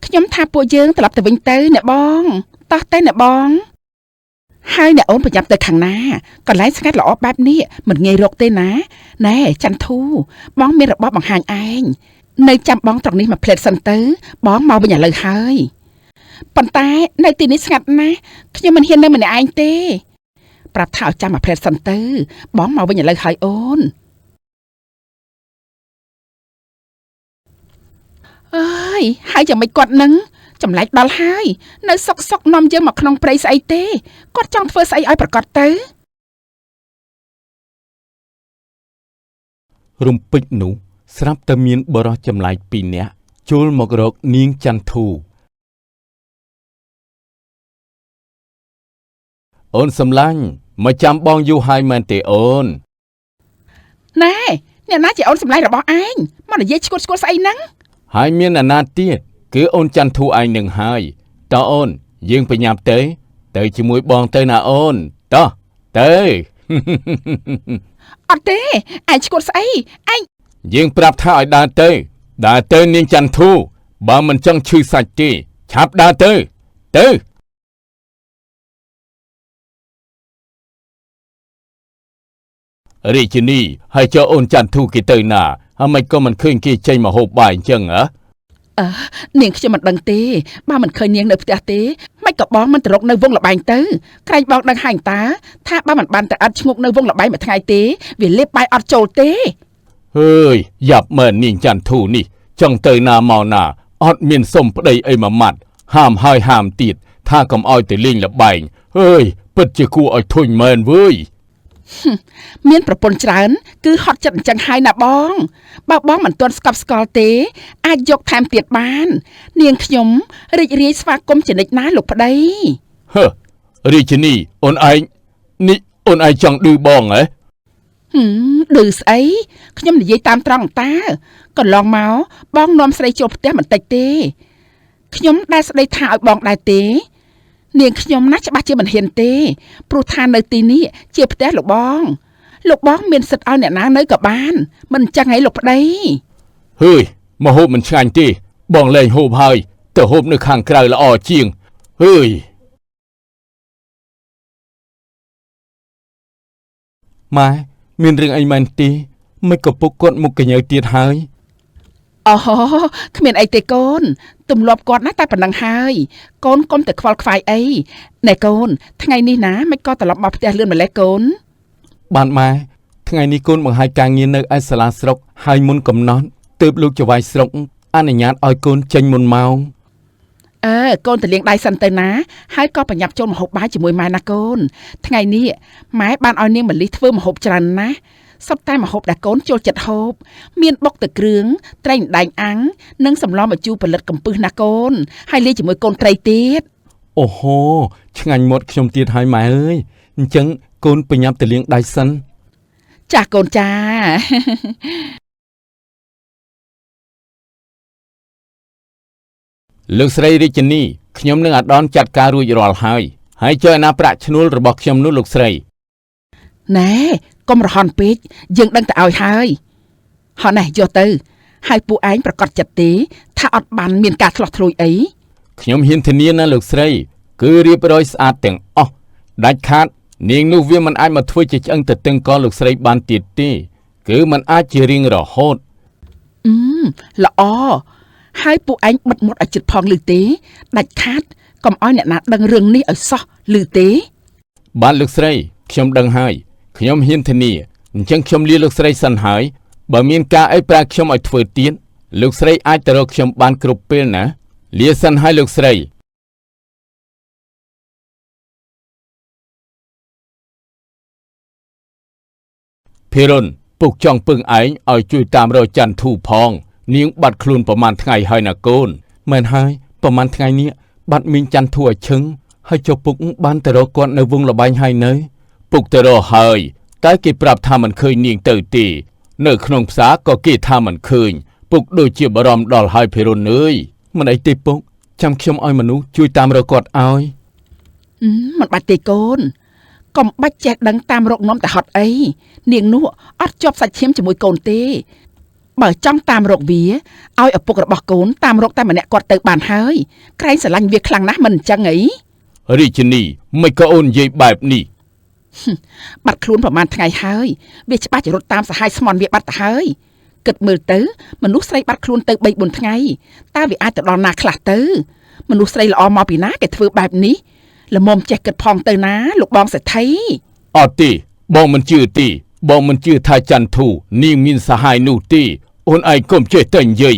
ខ្ញុំថាពួកយើងត្រឡប់ទៅវិញទៅអ្នកបងតោះទៅអ្នកបងហើយអ្នកអូនប្រញាប់ទៅខាងណាកន្លែងស្ងាត់ល្អបែបនេះមិនងាយរកទេណាណែចន្ទធូបងមានរបស់បង្ហាញឯងនៅចាំបងត្រង់នេះមួយផ្លែតសិនទៅបងមកវិញឥឡូវហើយប៉ុន្តែនៅទីនេះស្ងាត់ណាស់ខ្ញុំមិនហ៊ាននៅម្នាក់ឯងទេប្រាប់ថាឲ្យចាំមួយផ្លែតសិនទៅបងមកវិញឥឡូវហើយអូនអើយហើយយ៉ាងម៉េចគាត់នឹងចម្លែកដល់ហើយនៅសុកសុកនាំយើងមកក្នុងព្រៃស្អីទេគាត់ចង់ធ្វើស្អីឲ្យប្រកាសទៅ
រំពេចនោះស្រាប់តែមានបរិសចម្លែកពីរនាក់ចូលមករកនាងចន្ទធូអូនសំឡាញ់ មកចាំបងយូរហើយមែនទេអូន
ណែអ្នកណាជាអូនសម្លាញ់របស់ឯងមកនិយាយឈួតឈួតស្អីហ្នឹង
ហើយមានអ្នកណាទៀតគឺអូនច័ន្ទធូឯងនឹងហើយតើអូនយើងប្រញាប់ទៅទៅជាមួយបងទៅណាអូនតោះទៅ
អត់ទេឯងឈួតស្អីឯង
យើងប្រាប់ថាឲ្យដើរទៅដើរទៅនាងច័ន្ទធូបើមិនចង់ឈឺសាច់ទេឆាប់ដើរទៅទៅរាជិនីហើយចុះអូនច័ន្ទធូគេទៅណាហើយមិនក៏មិនឃើញគេចេញមកហូបបាយអញ្ចឹងហ៎
អឺនាងខ្ញុំមិនដឹងទេបើមិនឃើញនាងនៅផ្ទះទេមិនក៏បងមិនទៅរកនៅវងលបែងទៅក្រែងបងដឹងហើយតាថាបើមិនបានទៅអត់ឈ្ងុកនៅវងលបែងមួយថ្ងៃទេវាលេបបាយអត់ចូលទេ
ហើយយ៉ាប់មែននាងច័ន្ទធូនេះចង់ទៅណាមកណាអត់មានសុំប្តីអីមួយម៉ាត់ហាមហើយហាមទៀតថាកុំឲ្យទៅលេងលបែងហើយពិតជាគួរឲ្យធុញមែនវើយ
មានប្រពន្ធច្រើនគឺហត់ចិត្តអញ្ចឹងហើយណាបងបើបងមិនទាន់ស្កប់ស្កល់ទេអាចយកថែមទៀតបាននាងខ្ញុំរីករាយស្វាគមន៍ជានិច្ចណាលោកប្តី
ហឺរាជិនីអូនឯងនេះអូនឯងចង់ឌឺបងហ៎
ហឹមឌឺស្អីខ្ញុំនិយាយតាមត្រង់តើកន្លងមកបងនាំស្រីចូលផ្ទះបន្តិចទេខ្ញុំដែលស្ដីថាឲ្យបងដែរទេនាងខ្ញុំណាច្បាស់ជាមិនហ៊ានទេព្រោះថានៅទីនេះជាផ្ទះលោកបងលោកបងមានសិទ្ធិឲ្យអ្នកណានៅក៏បានមិនអញ្ចឹងហីលោកប្តី
ហើយមកហូបមិនឆ្ងាញ់ទេបងលែងហូបហើយទៅហូបនៅខាងក្រៅល្អជាងហើយម៉ែមានរឿងអីមែនទេមិនក៏ពុកគាត់មុខកញើទៀតហើយ
អូគ្មានអីទេកូនទម្លាប់គាត់ណាតែប៉ុណ្ណឹងហើយកូនកុំតែខ្វល់ខ្វាយអីណែកូនថ្ងៃនេះណាមិនក៏ត្រឡប់មកផ្ទះលឿនម្ល៉េះកូន
បានម៉ែថ្ងៃនេះកូនបង្ហាញការងារនៅឯសាលាស្រុកហើយមុនកំណត់ទើបលោកចៅហ្វាយស្រុកអនុញ្ញាតឲ្យកូនចេញមុនម៉ោង
អើកូនទៅលាងដៃសិនទៅណាហើយក៏ប្រញាប់ចូលមកហូបបាយជាមួយម៉ែណាកូនថ្ងៃនេះម៉ែបានឲ្យនាងមលិះធ្វើម្ហូបច្រើនណាស់សុទ្ធតែម្ហូបដែលកូនចូលចិត្តហូបមានបុកទឹកគ្រឿងត្រីដែងអាំងនិងសម្លម្ជូរផលិតកំពឹសណាកូនហើយលាយជាមួយកូនត្រីទៀត
អូហូឆ្ងាញ់មាត់ខ្ញុំទៀតហើយម៉ែអើយអញ្ចឹងកូនប្រញាប់ទៅលាងដៃសិន
ចាស់កូនចា
លោកស្រីរាជិនីខ្ញុំនឹងអាដនចាត់ការរួចរាល់ហើយហើយចុះឯណាប្រាក់ឈ្នួលរបស់ខ្ញុំនោះលោកស្រី
ណែកុំរហន់ពេកយើងដឹងតែឲ្យហើយហោះណែយកទៅហើយពួកឯងប្រកាសចិត្តទេថាអត់បានមានការឆ្លោះធ្លួយអី
ខ្ញុំហ៊ានធានាណាលោកស្រីគឺរៀបរយស្អាតទាំងអស់ដាច់ខាតនាងនោះវាមិនអាចមកធ្វើជាឆ្អឹងទៅតឹងកលោកស្រីបានទៀតទេគឺមិនអាចជារៀងរហូត
អឺល្អហើយពួកឯងបិទមាត់ឲ្យជិតផងឮទេដាច់ខាតកុំឲ្យអ្នកណាដឹងរឿងនេះឲ្យសោះឮទេ
បានលោកស្រីខ្ញុំដឹងហើយខ្ញុំហ៊ានធានាអញ្ចឹងខ្ញុំលាលោកស្រីសិនហើយបើមានការអីប្រាខ្ញុំឲ្យធ្វើទៀតលោកស្រីអាចទៅរកខ្ញុំបានគ្រប់ពេលណាលាសិនហើយលោកស្រីភិរុនពុកចង់ពឹងឯងឲ្យជួយតាមរកច័ន្ទធូផងនាងបាត់ខ្លួនប្រហែលថ្ងៃហើយណាកូនមែនហើយប្រហែលថ្ងៃនេះបាត់មីងច័ន្ទធូឲ្យឈឹងហើយចុះពុកបានទៅរកគាត់នៅវងលបែងហើយនៅពុកទៅរកហើយតែគេប្រាប់ថាមិនឃើញនាងទៅទេនៅក្នុងផ្សារក៏គេថាមិនឃើញពុកដូចជាបារម្ភដល់ហើយភិរុនអើយមិនអីទេពុកចាំខ្ញុំឲ្យមនុស្សជួយតាមរកគាត់ឲ្យ
មិនបាច់ទេកូនកុំបាច់ចេះដឹងតាមរកនាំតែហត់អីនាងនោះអត់ជាប់សាច់ឈាមជាមួយកូនទេបើចង់តាមរកវាឲ្យឪពុករបស់កូនតាមរកតែម្នាក់គាត់ទៅបានហើយក្រែងស្រឡាញ់វាខ្លាំងណាស់មិនអញ្ចឹងអី
រាជិនីមិនក៏អូននិយាយបែបនេះ
បាត់ខ្លួនប្រហែលថ្ងៃហើយវាច្បាស់ជារត់តាមសហាយស្មន់វាបាត់ទៅហើយគិតមើលទៅមនុស្សស្រីបាត់ខ្លួនទៅ3 4ថ្ងៃតើវាអាចទៅដល់ណាខ្លះទៅមនុស្សស្រីល្អមកពីណាគេធ្វើបែបនេះល្មមចេះគិតផងទៅណាលោកបងសេដ្ឋី
អត់ទេបងមិនជឿទេបងមិនជឿថាច័ន្ទធូនាងមានសហាយនោះទេអូនឯងកុំចេះតែនិយាយ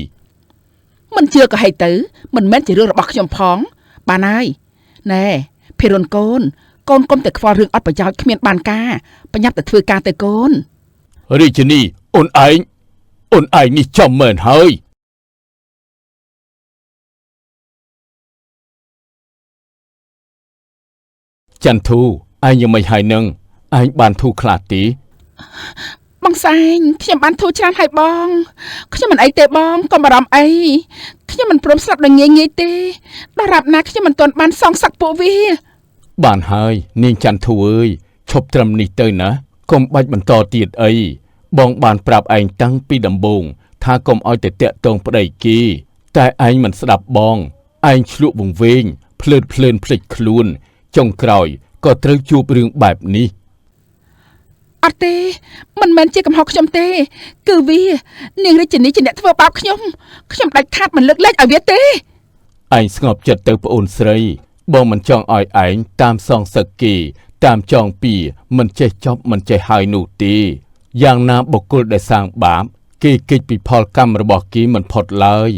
មិនជឿក៏ហីទៅមិនមែនជារឿងរបស់ខ្ញុំផងបានហើយណែភិរុនកូនកូនកុំតែខ្វល់រឿងអត់ប្រយោជន៍គ្មានបានការប្រញាប់ទៅធ្វើការទៅកូន
រាជិនីអូនឯងអូនឯងនេះចំមែនហើយច័ន្ទធូឯងយ៉ាងម៉េចហើយនឹង ឯងបានធូរខ្លះទេ
បងសែងខ្ញុំបានធូរច្រើនហើយបងខ្ញុំមិនអីទេបងកុំបារម្ភអីខ្ញុំមិនព្រមស្លាប់ដោយងាយងាយទេដល់រាប់ណាខ្ញុំមិនទាន់បានសងសឹកពួកវា
បានហើយនាងចន្ទធូអើយឈប់ត្រឹមនេះទៅណាកុំបាច់បន្តទៀតអីបងបានប្រាប់ឯងតាំងពីដំបូងថាកុំឲ្យតែតាក់ទងប្តីគេតែឯងមិនស្ដាប់បងឯងឆ្លក់វង្វេងភ្លើតភ្លើនភ្លេចខ្លួនចុងក្រោយក៏ត្រូវជួបរឿងបែបនេះ
អត់ទេមិនមែនជាកំហុសខ្ញុំទេ គឺវានាងរាជិនីជាអ្នកធ្វើបាបខ្ញុំខ្ញុំដាច់ខាតមិនលើកលែងឲ្យវាទេ
ឯងស្ងប់ចិត្តទៅប្អូនស្រី បងមិនចង់ឲ្យឯងតាមសងសឹកគេតាមចងពីមិនចេះចប់មិនចេះហើយនោះទេយ៉ាងណាបុគ្គលដែលសាងបាបគេគេចពីផលកម្មរបស់គេមិនផុតឡើយ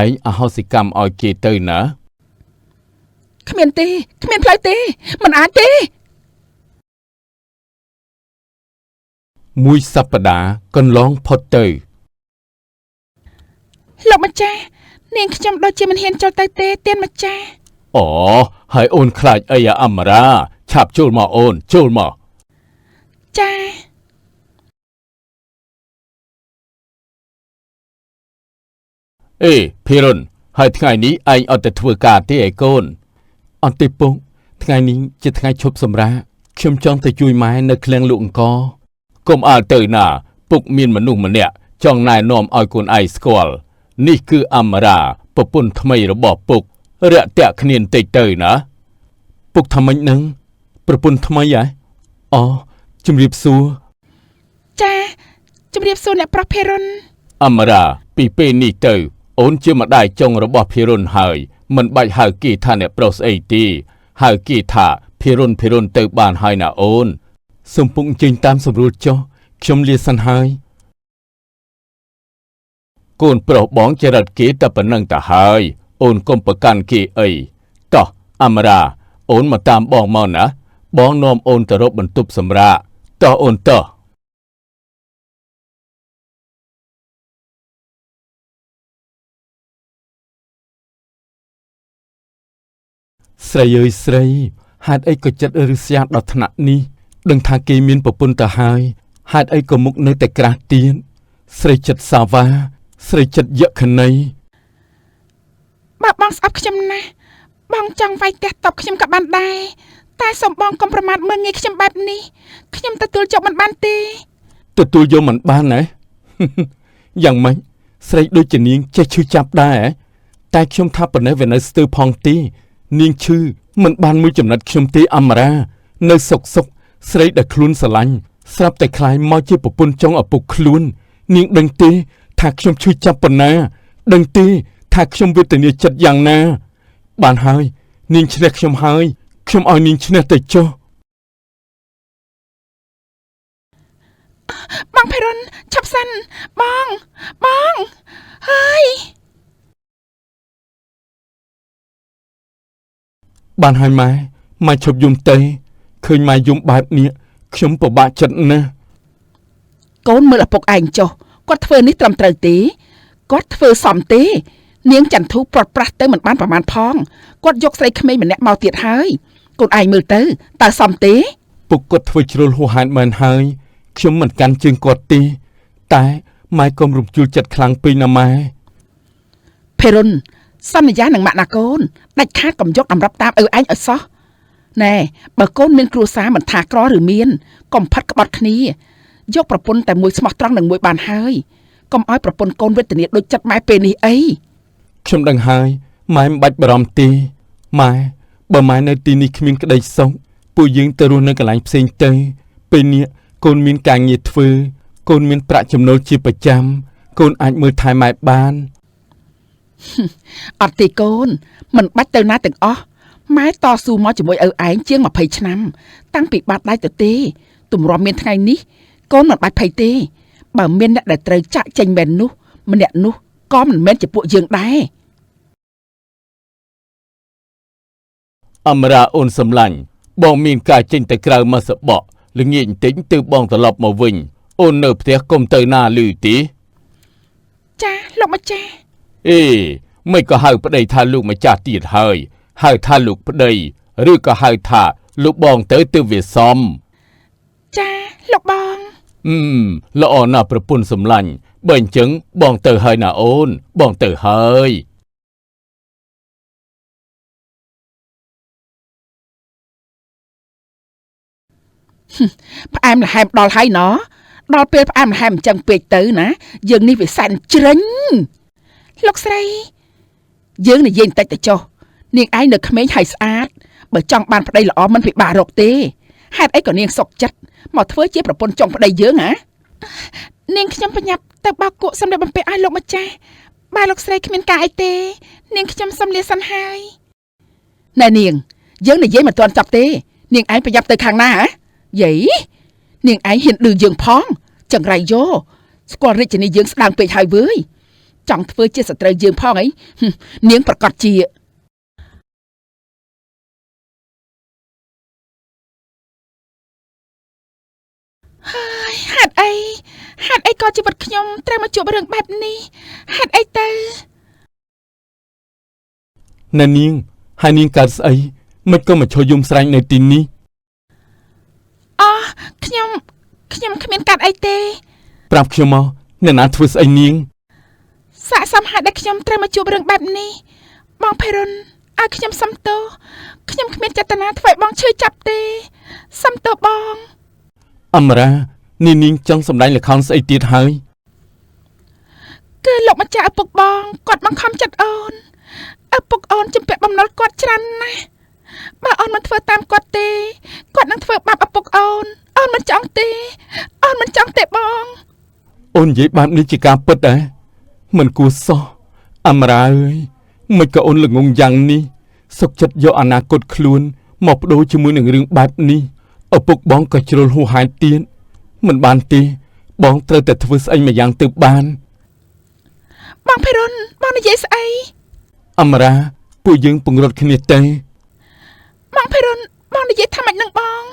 ឯងអហោសិកម្មឲ្យគេទៅណា
គ្មានទេគ្មានផ្លូវទេមិនអាចទេ
មួយសប្តាហ៍កន្លងផុតទៅ
លោកម្ចាស់នាងខ្ញុំដូចជាមិនហ៊ានចូលទៅទេទៀនម្ចាស់
អូហើយអូនខ្លាចអីអាអមរាឆាប់ចូលមកអូនចូលមក
ចា
អេភីរុនហើយថ្ងៃនេះឯងអត់ទៅធ្វើការទេឯកូនអត់ទេពុកថ្ងៃនេះជាថ្ងៃឈប់សម្រាកខ្ញុំចង់ទៅជួយម៉ែនៅឃ្លាំងលក់អង្ករកុំអើទៅណាពុកមានមនុស្សម្នាក់ចង់ណែនាំឲ្យកូនឯងស្គាល់នេះគឺអមរាប្រពន្ធថ្មីរបស់ពុករាក់ទាក់គ្នាបន្តិចទៅណាពុកថាម៉េចនឹងប្រពន្ធថ្មីហ៎អូជំរាបសួរ
ចាជំរាបសួរអ្នកប្រុសភេរុន
អមរាពីពេលនេះទៅអូនជាម្ដាយចុងរបស់ភីរុនហើយមិនបាច់ហៅគេថាអ្នកប្រុសស្អីទេហៅគេថាភីរុនភីរុនទៅបានហើយណាអូនសូមពុកអញ្ជើញតាមសម្រួលចុះខ្ញុំលាសិនហើយកូនប្រុសបងចរិតគេតែប៉ុណ្ណឹងទៅហើយអូនកុំប្រកាន់គេអីតោះអមរាអូនមកតាមបងមកណាបងនាំអូនទៅរកបន្ទប់សម្រាកតោះអូនតោះ ស្រីអើយស្រីហេតុអីក៏ចិត្តឫស្យាដល់ថ្នាក់នេះដឹងថាគេមានប្រពន្ធទៅហើយហេតុអីក៏មុខនៅតែក្រាស់ទៀតស្រីចិត្តសាវ៉ាស្រីចិត្តយក្ខណី
បើបងស្អប់ខ្ញុំណាស់បងចង់វាយផ្ទះតបខ្ញុំក៏បានដែរតែសូមបងកុំប្រមាថមើលងាយខ្ញុំបែបនេះខ្ញុំទទួលយកមិនបានទេ
ទទួលយកមិនបានណា យ៉ាងម៉េចស្រីដូចជានាងចេះឈឺចាប់ដែរហ៎តែខ្ញុំថាប៉ុណ្ណេះវានៅស្ទើរផងទេនាងឈឺមិនបានមួយចំណិតខ្ញុំទេអមរានៅសុកសុកស្រីដែលខ្លួនស្រឡាញ់ស្រាប់តែក្លាយមកជាប្រពន្ធចុងឪពុកខ្លួននាងដឹងទេថាខ្ញុំឈឺចាប់ប៉ុណ្ណាដឹងទេថាខ្ញុំវេទនាចិត្តយ៉ាងណា បានហើយនាងឈ្នះខ្ញុំហើយខ្ញុំឲ្យនាងឈ្នះទៅចុះ
បងភេរុនឆាប់សិនបងបងហើយ
បានហើយម៉ែម៉ែឈប់យំទៅឃើញម៉ែយំបែបនេះខ្ញុំពិបាកចិត្តណាស់
កូនមើលឪពុកឯងចុះគាត់ធ្វើនេះត្រឹមត្រូវទេគាត់ធ្វើសមទេនាងចន្ទធូប្រត់ប្រាស់ទៅមិនបានប្រមាណផងគាត់យកស្រីក្មេងម្នាក់មកទៀតហើយកូនឯងមើលទៅតើសមទេ
ពុកគាត់ធ្វើជ្រុលហួសហេតុមែនហើយខ្ញុំមិនកាន់ជើងគាត់ទេតែម៉ែកុំរំជួលចិត្តខ្លាំងពេកណាម៉ែ
ភេរុនសន្យានឹងម៉ាក់ណាកូនដាច់ខាតកុំយកតម្រាប់តាមឪឯងឲ្យសោះណែបើកូនមានគ្រួសារមិនថាក្រឬមានកុំផិតក្បត់គ្នាយកប្រពន្ធតែមួយស្មោះត្រង់នឹងមួយបានហើយកុំឲ្យប្រពន្ធកូនវេទនាដូចចិត្តម៉ែពេលនេះអី
ខ្ញុំដឹងហើយម៉ែមិនបាច់បារម្ភទេម៉ែបើម៉ែនៅទីនេះគ្មានក្តីសុខពួកយើងទៅរស់នៅកន្លែងផ្សេងទៅពេលនេះកូនមានការងារធ្វើកូនមានប្រាក់ចំណូលជាប្រចាំកូនអាចមើលថែម៉ែបាន
អត់ទេកូនមិនបាច់ទៅណាទាំងអស់ម៉ែតស៊ូមកជាមួយឪឯងជាង20ឆ្នាំតាំងពីបាត់ដៃទៅទេទម្រាំមានថ្ងៃនេះកូនមិនបាច់ភ័យទេបើមានអ្នកដែលត្រូវចាក់ចេញមែននោះម្នាក់នោះក៏មិនមែនជាពួកយើងដែរ
អមរាអូនសំឡាញ់បងមានការចេញទៅក្រៅមកសបកល្ងាចបន្តិចទើបបងត្រឡប់មកវិញអូននៅផ្ទះកុំទៅណាលឺទេ
ចាលោកម្ចាស់
អេមិនក៏ហៅប្តីថាលោកម្ចាស់ទៀតហើយហៅថាលោកប្តីឬក៏ហៅថាលោកបងទៅទើបវាសម
ចាលោកបង
ល្អណាស់ប្រពន្ធសម្លាញ់បើអញ្ចឹងបងទៅហើយណាអូន បងទៅហើយ
ផ្អែមល្ហែមដល់ហើយណដល់ពេលផ្អែមល្ហែមអញ្ចឹងពេកទៅណាយើងនេះវាសែនជ្រិញលោកស្រីយើងនិយាយបន្តិចទៅចុះនាងឯងនៅក្មេងហើយស្អាតបើចង់បានប្តីល្អមិនពិបាករកទេហេតុអីក៏នាងសុកចិត្តមកធ្វើជាប្រពន្ធចុងប្តីយើងហ៎នាងខ្ញុំប្រញាប់ទៅបោកគក់សម្រាប់បំពេឲ្យលោកម្ចាស់បើលោកស្រីគ្មានការអីទេនាងខ្ញុំសុំលាសិនហើយណែនាងយើងនិយាយមិនទាន់ចប់ទេនាងឯងប្រញាប់ទៅខាងណាហ៎យាយនាងឯងហ៊ានឌឺយើងផងចង្រៃយោស្គាល់រាជនីយើងស្ដាងពេកហើយវើយចង់ធ្វើជាសត្រូវយើងផងអីនាងប្រកាសជាហើយហេតុអីហេតុអីក៏ជីវិតខ្ញុំត្រូវមកជួបរឿងបែបនេះហេតុអីទៅ
ណែនាងហើយនាងកើតស្អីមិនក៏មកឈរយំស្រែកនៅទីនេះ
អូខ្ញុំខ្ញុំគ្មានកាត់អីទេ
ប្រាប់ខ្ញុំមកអ្នកណាធ្វើស្អីនាង
សាកសមហេតុដែលខ្ញុំត្រូវមកជួបរឿងបែបនេះបងភេរុនឲ្យខ្ញុំសុំទោសខ្ញុំគ្មានចេតនាធ្វើឲ្យបងឈឺចាប់ទេសុំទោសបង
អមរានេះនាងចង់សម្ដែងល្ខោនស្អីទៀតហើយ
គឺលោកម្ចាស់ឪពុកបងគាត់បង្ខំចិត្តអូនឪពុកអូនជំពាក់បំណុលគាត់ច្រើនណាស់បើអូនមិនធ្វើតាមគាត់ទេគាត់នឹងធ្វើបាបឪពុកអូនអូនមិនចង់ទេអូនមិនចង់ទេបង
អូននិយាយបែបនេះជាការពិតដែរមិនគួរសោះអមរាអើយមិនក៏អូនល្ងងយ៉ាងនេះសុកចិត្តយកអនាគតខ្លួនមកបដូរជាមួយនឹងរឿងបែបនេះឪពុកបងក៏ជ្រុលហួសហេតុទៀតមិនបានទេបងត្រូវតែធ្វើស្អីមួយយ៉ាងទៅបាន
បងភេរុនបងនិយាយស្អី
អមរាពួកយើងពង្រត់គ្នាទេ
បងភេរុនបងនិយាយថាម៉េចនឹងបង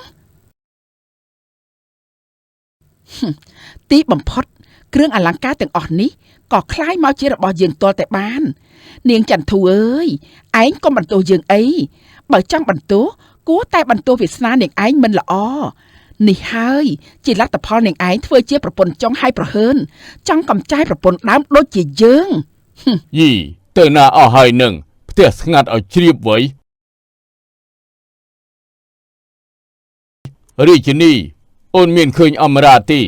ទីបំផុតគ្រឿងអលង្ការទាំងអស់នេះក៏คล้ายមកជារបស់យើងទាល់តែបាននាងចន្ទធូអើយឯងកុំបន្ទោសយើងអីបើចង់បន្ទោសគួរតែបន្ទោសវាសនានាងឯងមិនល្អនេះហើយជាលទ្ធផលនាងឯងធ្វើជាប្រពន្ធចុងឲ្យប្រហើនចង់កំចាយប្រពន្ធដើមដូចជាយើង
យីទៅណាអស់ហើយនឹងផ្ទះស្ងាត់ឲ្យជ្រាបវៃរាជនីអូនមានឃើញអមរាទេ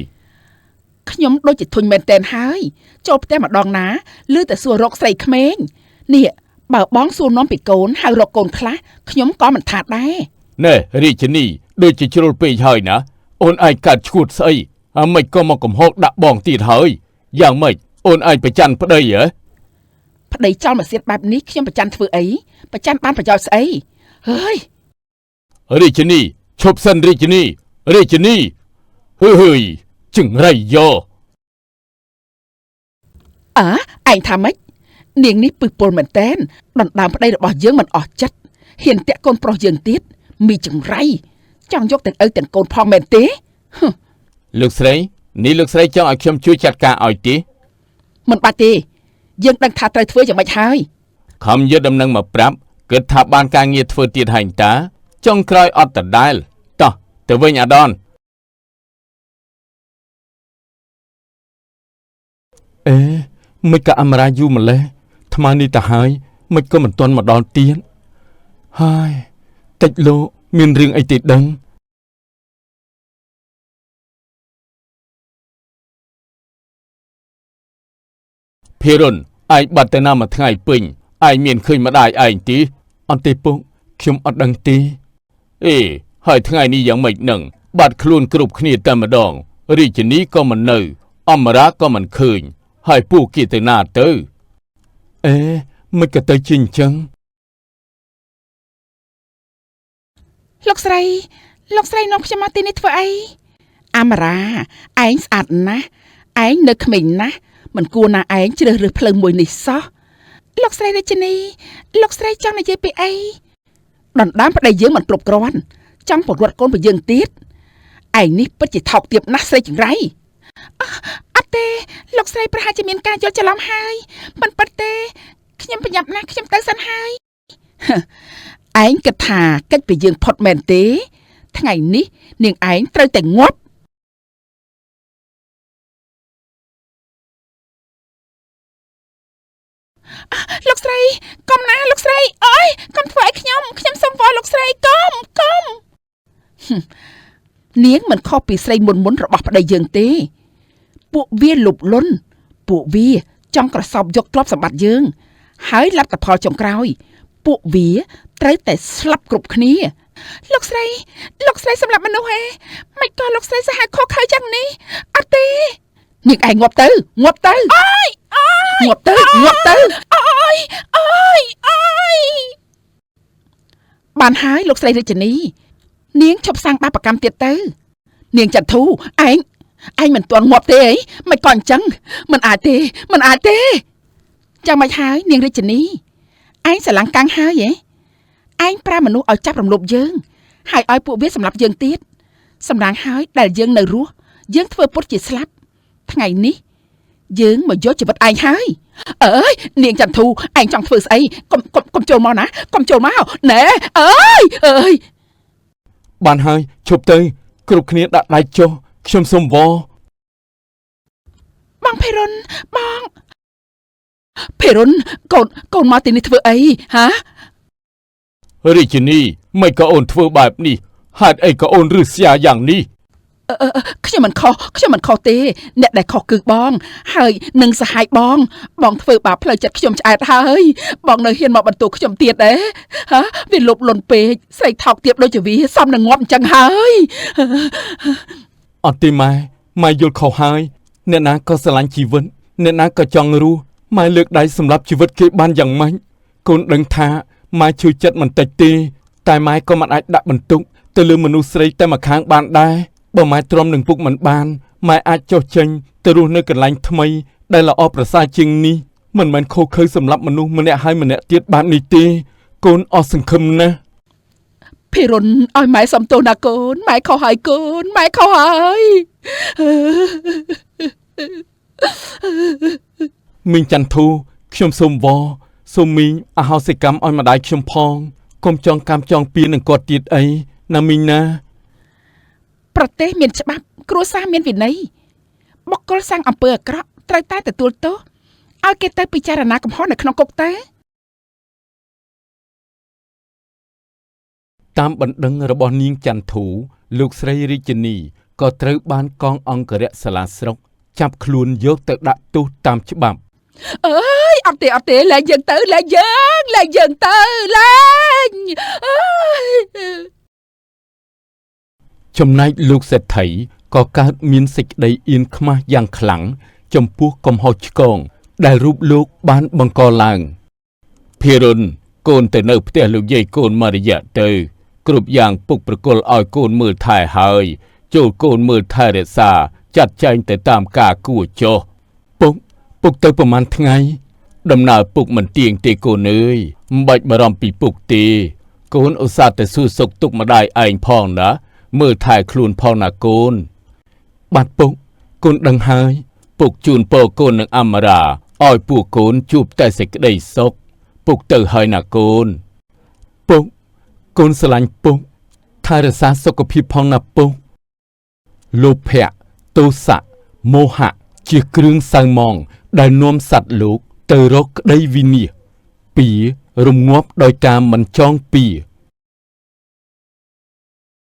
ខ្ញុំដូចជាធុញមែនតែនហើយចូលផ្ទះម្ដងណាឮតែសួររកស្រីក្មេងនេះបើបងសួរនាំពីកូនហៅរកកូនខ្លះខ្ញុំក៏មិនថាដែរ
ណែរាជនីដូចជាជ្រុលពេកហើយណាអូនឯងកាត់ឈួតស្អីអាម៉េចក៏មកកំហុកដាក់បងទៀតហើយយ៉ាងម៉េចអូនឯងប្រច័នប្តីហ៎
ប្តីចោលមកសៀតបែបនេះខ្ញុំប្រច័នធ្វើអីប្រច័នបានប្រយោជន៍ស្អីហើយ
រាជនីឈប់សិនរាជនីរាជនីហឺហឺយចង្រៃយោ
អើឯងថាម៉េចនាងនេះពឹសពុលមែនតែនដណ្ដើមប្តីរបស់យើងមិនអស់ចិត្តហ៊ានតាក់កូនប្រុសយើងទៀតមីចង្រៃចង់យកទាំងឪទាំងកូនផងមែនទេ
លោកស្រីនេះលោកស្រីចង់ឲ្យខ្ញុំជួយចាត់ការឲ្យទេ
មិនបាច់ទេយើងដឹងថាត្រូវធ្វើយ៉ាងម៉េចហើយ
ខំយកដំណឹងមកប្រាប់គិតថាបានការងារធ្វើទៀតហើយតាចុងក្រោយអត់ដដែលតោះទៅវិញអាដន
អេមិនក៏អមរាយូរម្លេះថ្មនេះទៅហើយមិនក៏មិនទាន់មកដល់ទៀតហើយតិចលោកមានរឿងអីទេដឹង
ភេរុនឯងបាត់ទៅណាមួយថ្ងៃពេញឯងមានឃើញម្ដាយឯងទេ
អត់ទេពុកខ្ញុំអត់ដឹងទេ
អេហើយថ្ងៃនេះយ៉ាងម៉េចនឹងបាត់ខ្លួនគ្រប់គ្នាតែម្ដងរាជនីក៏មិននៅអមរាក៏មិនឃើញហើយពួកគេទៅណាទៅ
អេមិនក៏ទៅជាអញ្ចឹង
លោកស្រីលោកស្រីនាំខ្ញុំមកទីនេះធ្វើអីអមរាឯងស្អាតណាស់ឯងនៅក្មេងណាស់មិនគួរណាឯងជ្រើសរើសផ្លូវមួយនេះសោះលោកស្រីរាជនីលោកស្រីចង់និយាយពីអីដណ្ដើមប្តីយើងមិនគ្រប់គ្រាន់ចង់ពង្រត់កូនរបស់យើងទៀតឯងនេះពិតជាថោកទាបណាស់ស្រីចង្រៃអត់ទេលោកស្រីប្រហែលជាមានការយល់ច្រឡំហើយមិនពិតទេខ្ញុំប្រញាប់ណាស់ខ្ញុំទៅសិនហើយឯងគិតថាកិច្ចពីយើងផុតមែនទេថ្ងៃនេះនាងឯងត្រូវតែងាប់ លោកស្រីកុំណាលោកស្រីអើយកុំធ្វើឲ្យខ្ញុំខ្ញុំសុំវល់លោកស្រីកុំកុំនាងមិនខុសពីស្រីមុនមុនរបស់ប្តីយើងទេពួកវាលុបលុនពួកវាចង់ក្រសោបយកទ្រព្យសម្បត្តិយើងហើយលទ្ធផលចុងក្រោយពួកវាត្រូវតែស្លាប់គ្រប់គ្នាលោកស្រីលោកស្រីសម្រាប់មនុស្សហេមិនក៏លោកស្រីសាហាវខុសខើយ៉ាងនេះអត់ទេនាងឯងងាប់ទៅងាប់ទៅអើយអើយងាប់ទៅងាប់ទៅអើយអើយអើយបានហើយលោកស្រីរាជិនីនាងឈប់សាងបាបកម្មទៀតទៅនាងចន្ទធូឯងឯងមិនទាន់ងាប់ទេអីមិនក៏អញ្ចឹងមិនអាចទេមិនអាចទេចាំមិនហើយនាងរាជិនីឯងស្រឡាំងកាំងហើយហ៎ឯងប្រាមនុស្សឲ្យចាប់រំលោភយើងហើយឲ្យពួកវាសម្លាប់យើងទៀតសម្រាំងហើយដែលយើងនៅរស់យើងធ្វើពុតជាស្លាប់ថ្ងៃនេះយើងមកយកជីវិតឯងហើយអើយនាងចន្ទធូឯងចង់ធ្វើស្អីកុំកុំចូលមកណាកុំចូលមកណែអើយអើយ
បានហើយឈប់ទៅគ្រប់គ្នាដាក់ដៃចុះខ្ញុំសូមវល់
បងភេរុនបងភេរុនកូនកូនមកទីនេះធ្វើអីហា
រាជិនីមិនក៏អូនធ្វើបែបនេះហេតុអីក៏អូនរឹស្យាយ៉ាងនេះ
ខ្ញុំមិនខុសខ្ញុំមិនខុសទេអ្នកដែលខុសគឺបងហើយនឹងសហាយបងបងធ្វើបាបផ្លូវចិត្តខ្ញុំឆ្អែតហើយបងនៅហ៊ានមកបន្ទោខ្ញុំទៀតទេហាវាលុបលុនពេកស្រីថោកទាបដូចជាវាសំនឹងងាប់អញ្ចឹងហើយ
អត់ទេម៉ែម៉ែយល់ខុសហើយអ្នកណាក៏ស្រឡាញ់ជីវិតអ្នកណាក៏ចង់រស់ម៉ែលើកដៃសម្រាប់ជីវិតគេបានយ៉ាងម៉េចកូនដឹងថាម៉ែឈឺចិត្តមិនតិចទេតែម៉ែក៏មិនអាចដាក់បន្ទុកទៅលើមនុស្សស្រីតែម្ខាងបានដែរបើម៉ែទ្រាំនឹងពុកមិនបានម៉ែអាចចុះចេញទៅរស់នៅកន្លែងថ្មីដែលល្អប្រសើរជាងនេះមិនមែនខុសខើសម្រាប់មនុស្សម្នាក់ហើយម្នាក់ទៀតបែបនេះទេកូនអស់សង្ឃឹមណាស់
ភេរុនឲ្យម៉ែសុំទោសណាកូនម៉ែខុសហើយកូនម៉ែខុសហើយ
មីងចន្ទធូខ្ញុំសូមវល់សូមមីងអហោសិកម្មឲ្យម្ដាយខ្ញុំផងកុំចងកម្មចងពៀននឹងគាត់ទៀតអីណាមីងណា
ប្រទេសមានច្បាប់គ្រួសារមានវិន័យបុគ្គលសាងអំពើអាក្រក់ត្រូវតែទទួលទោសឲ្យគេទៅពិចារណាកំហុសនៅក្នុងគុកទៅ
តាមបណ្ដឹងរបស់នាងចន្ទធូលោកស្រីរាជិនីក៏ត្រូវបានកងអង្គរៈសាលាស្រុកចាប់ខ្លួនយកទៅដាក់ទោសតាមច្បាប់
អើយអត់ទេអត់ទេលែងយើងទៅលែងយើងលែងយើងទៅលែងអើយ
ចំណែកលោកសេដ្ឋីក៏កើតមានសេចក្តីអៀនខ្មាស់យ៉ាងខ្លាំងចំពោះកំហុសឆ្គងដែលរូបលោកបានបង្កឡើង
ភេរុនកូនទៅនៅផ្ទះលោកយាយកូនមករយៈទៅគ្រប់យ៉ាងពុកប្រគល់ឲ្យកូនមើលថែហើយចូលកូនមើលថែរក្សាចាត់ចែងទៅតាមការគួរចុះ
ពុកទៅប្រហែលថ្ងៃ
ដំណើរពុកមិនទៀងទេកូនអើយមិនបាច់បារម្ភពីពុកទេកូនឧស្សាហ៍ទៅសួរសុខទុក្ខម្ដាយឯងផងណាមើលថែខ្លួនផងណាកូន
បាទពុកកូនដឹងហើយ
ពុកជូនពរកូននឹងអមរាឲ្យពួកកូនជួបតែសេចក្តីសុខពុកទៅហើយណាកូន
ពុកកូនស្រឡាញ់ពុកថែរក្សាសុខភាពផងណាពុកលោភៈទោសៈមោហៈជាគ្រឿងសៅមងដែលនាំសត្វលោកទៅរកក្តីវិនាសពីរំងាប់ដោយការមិនចងពៀ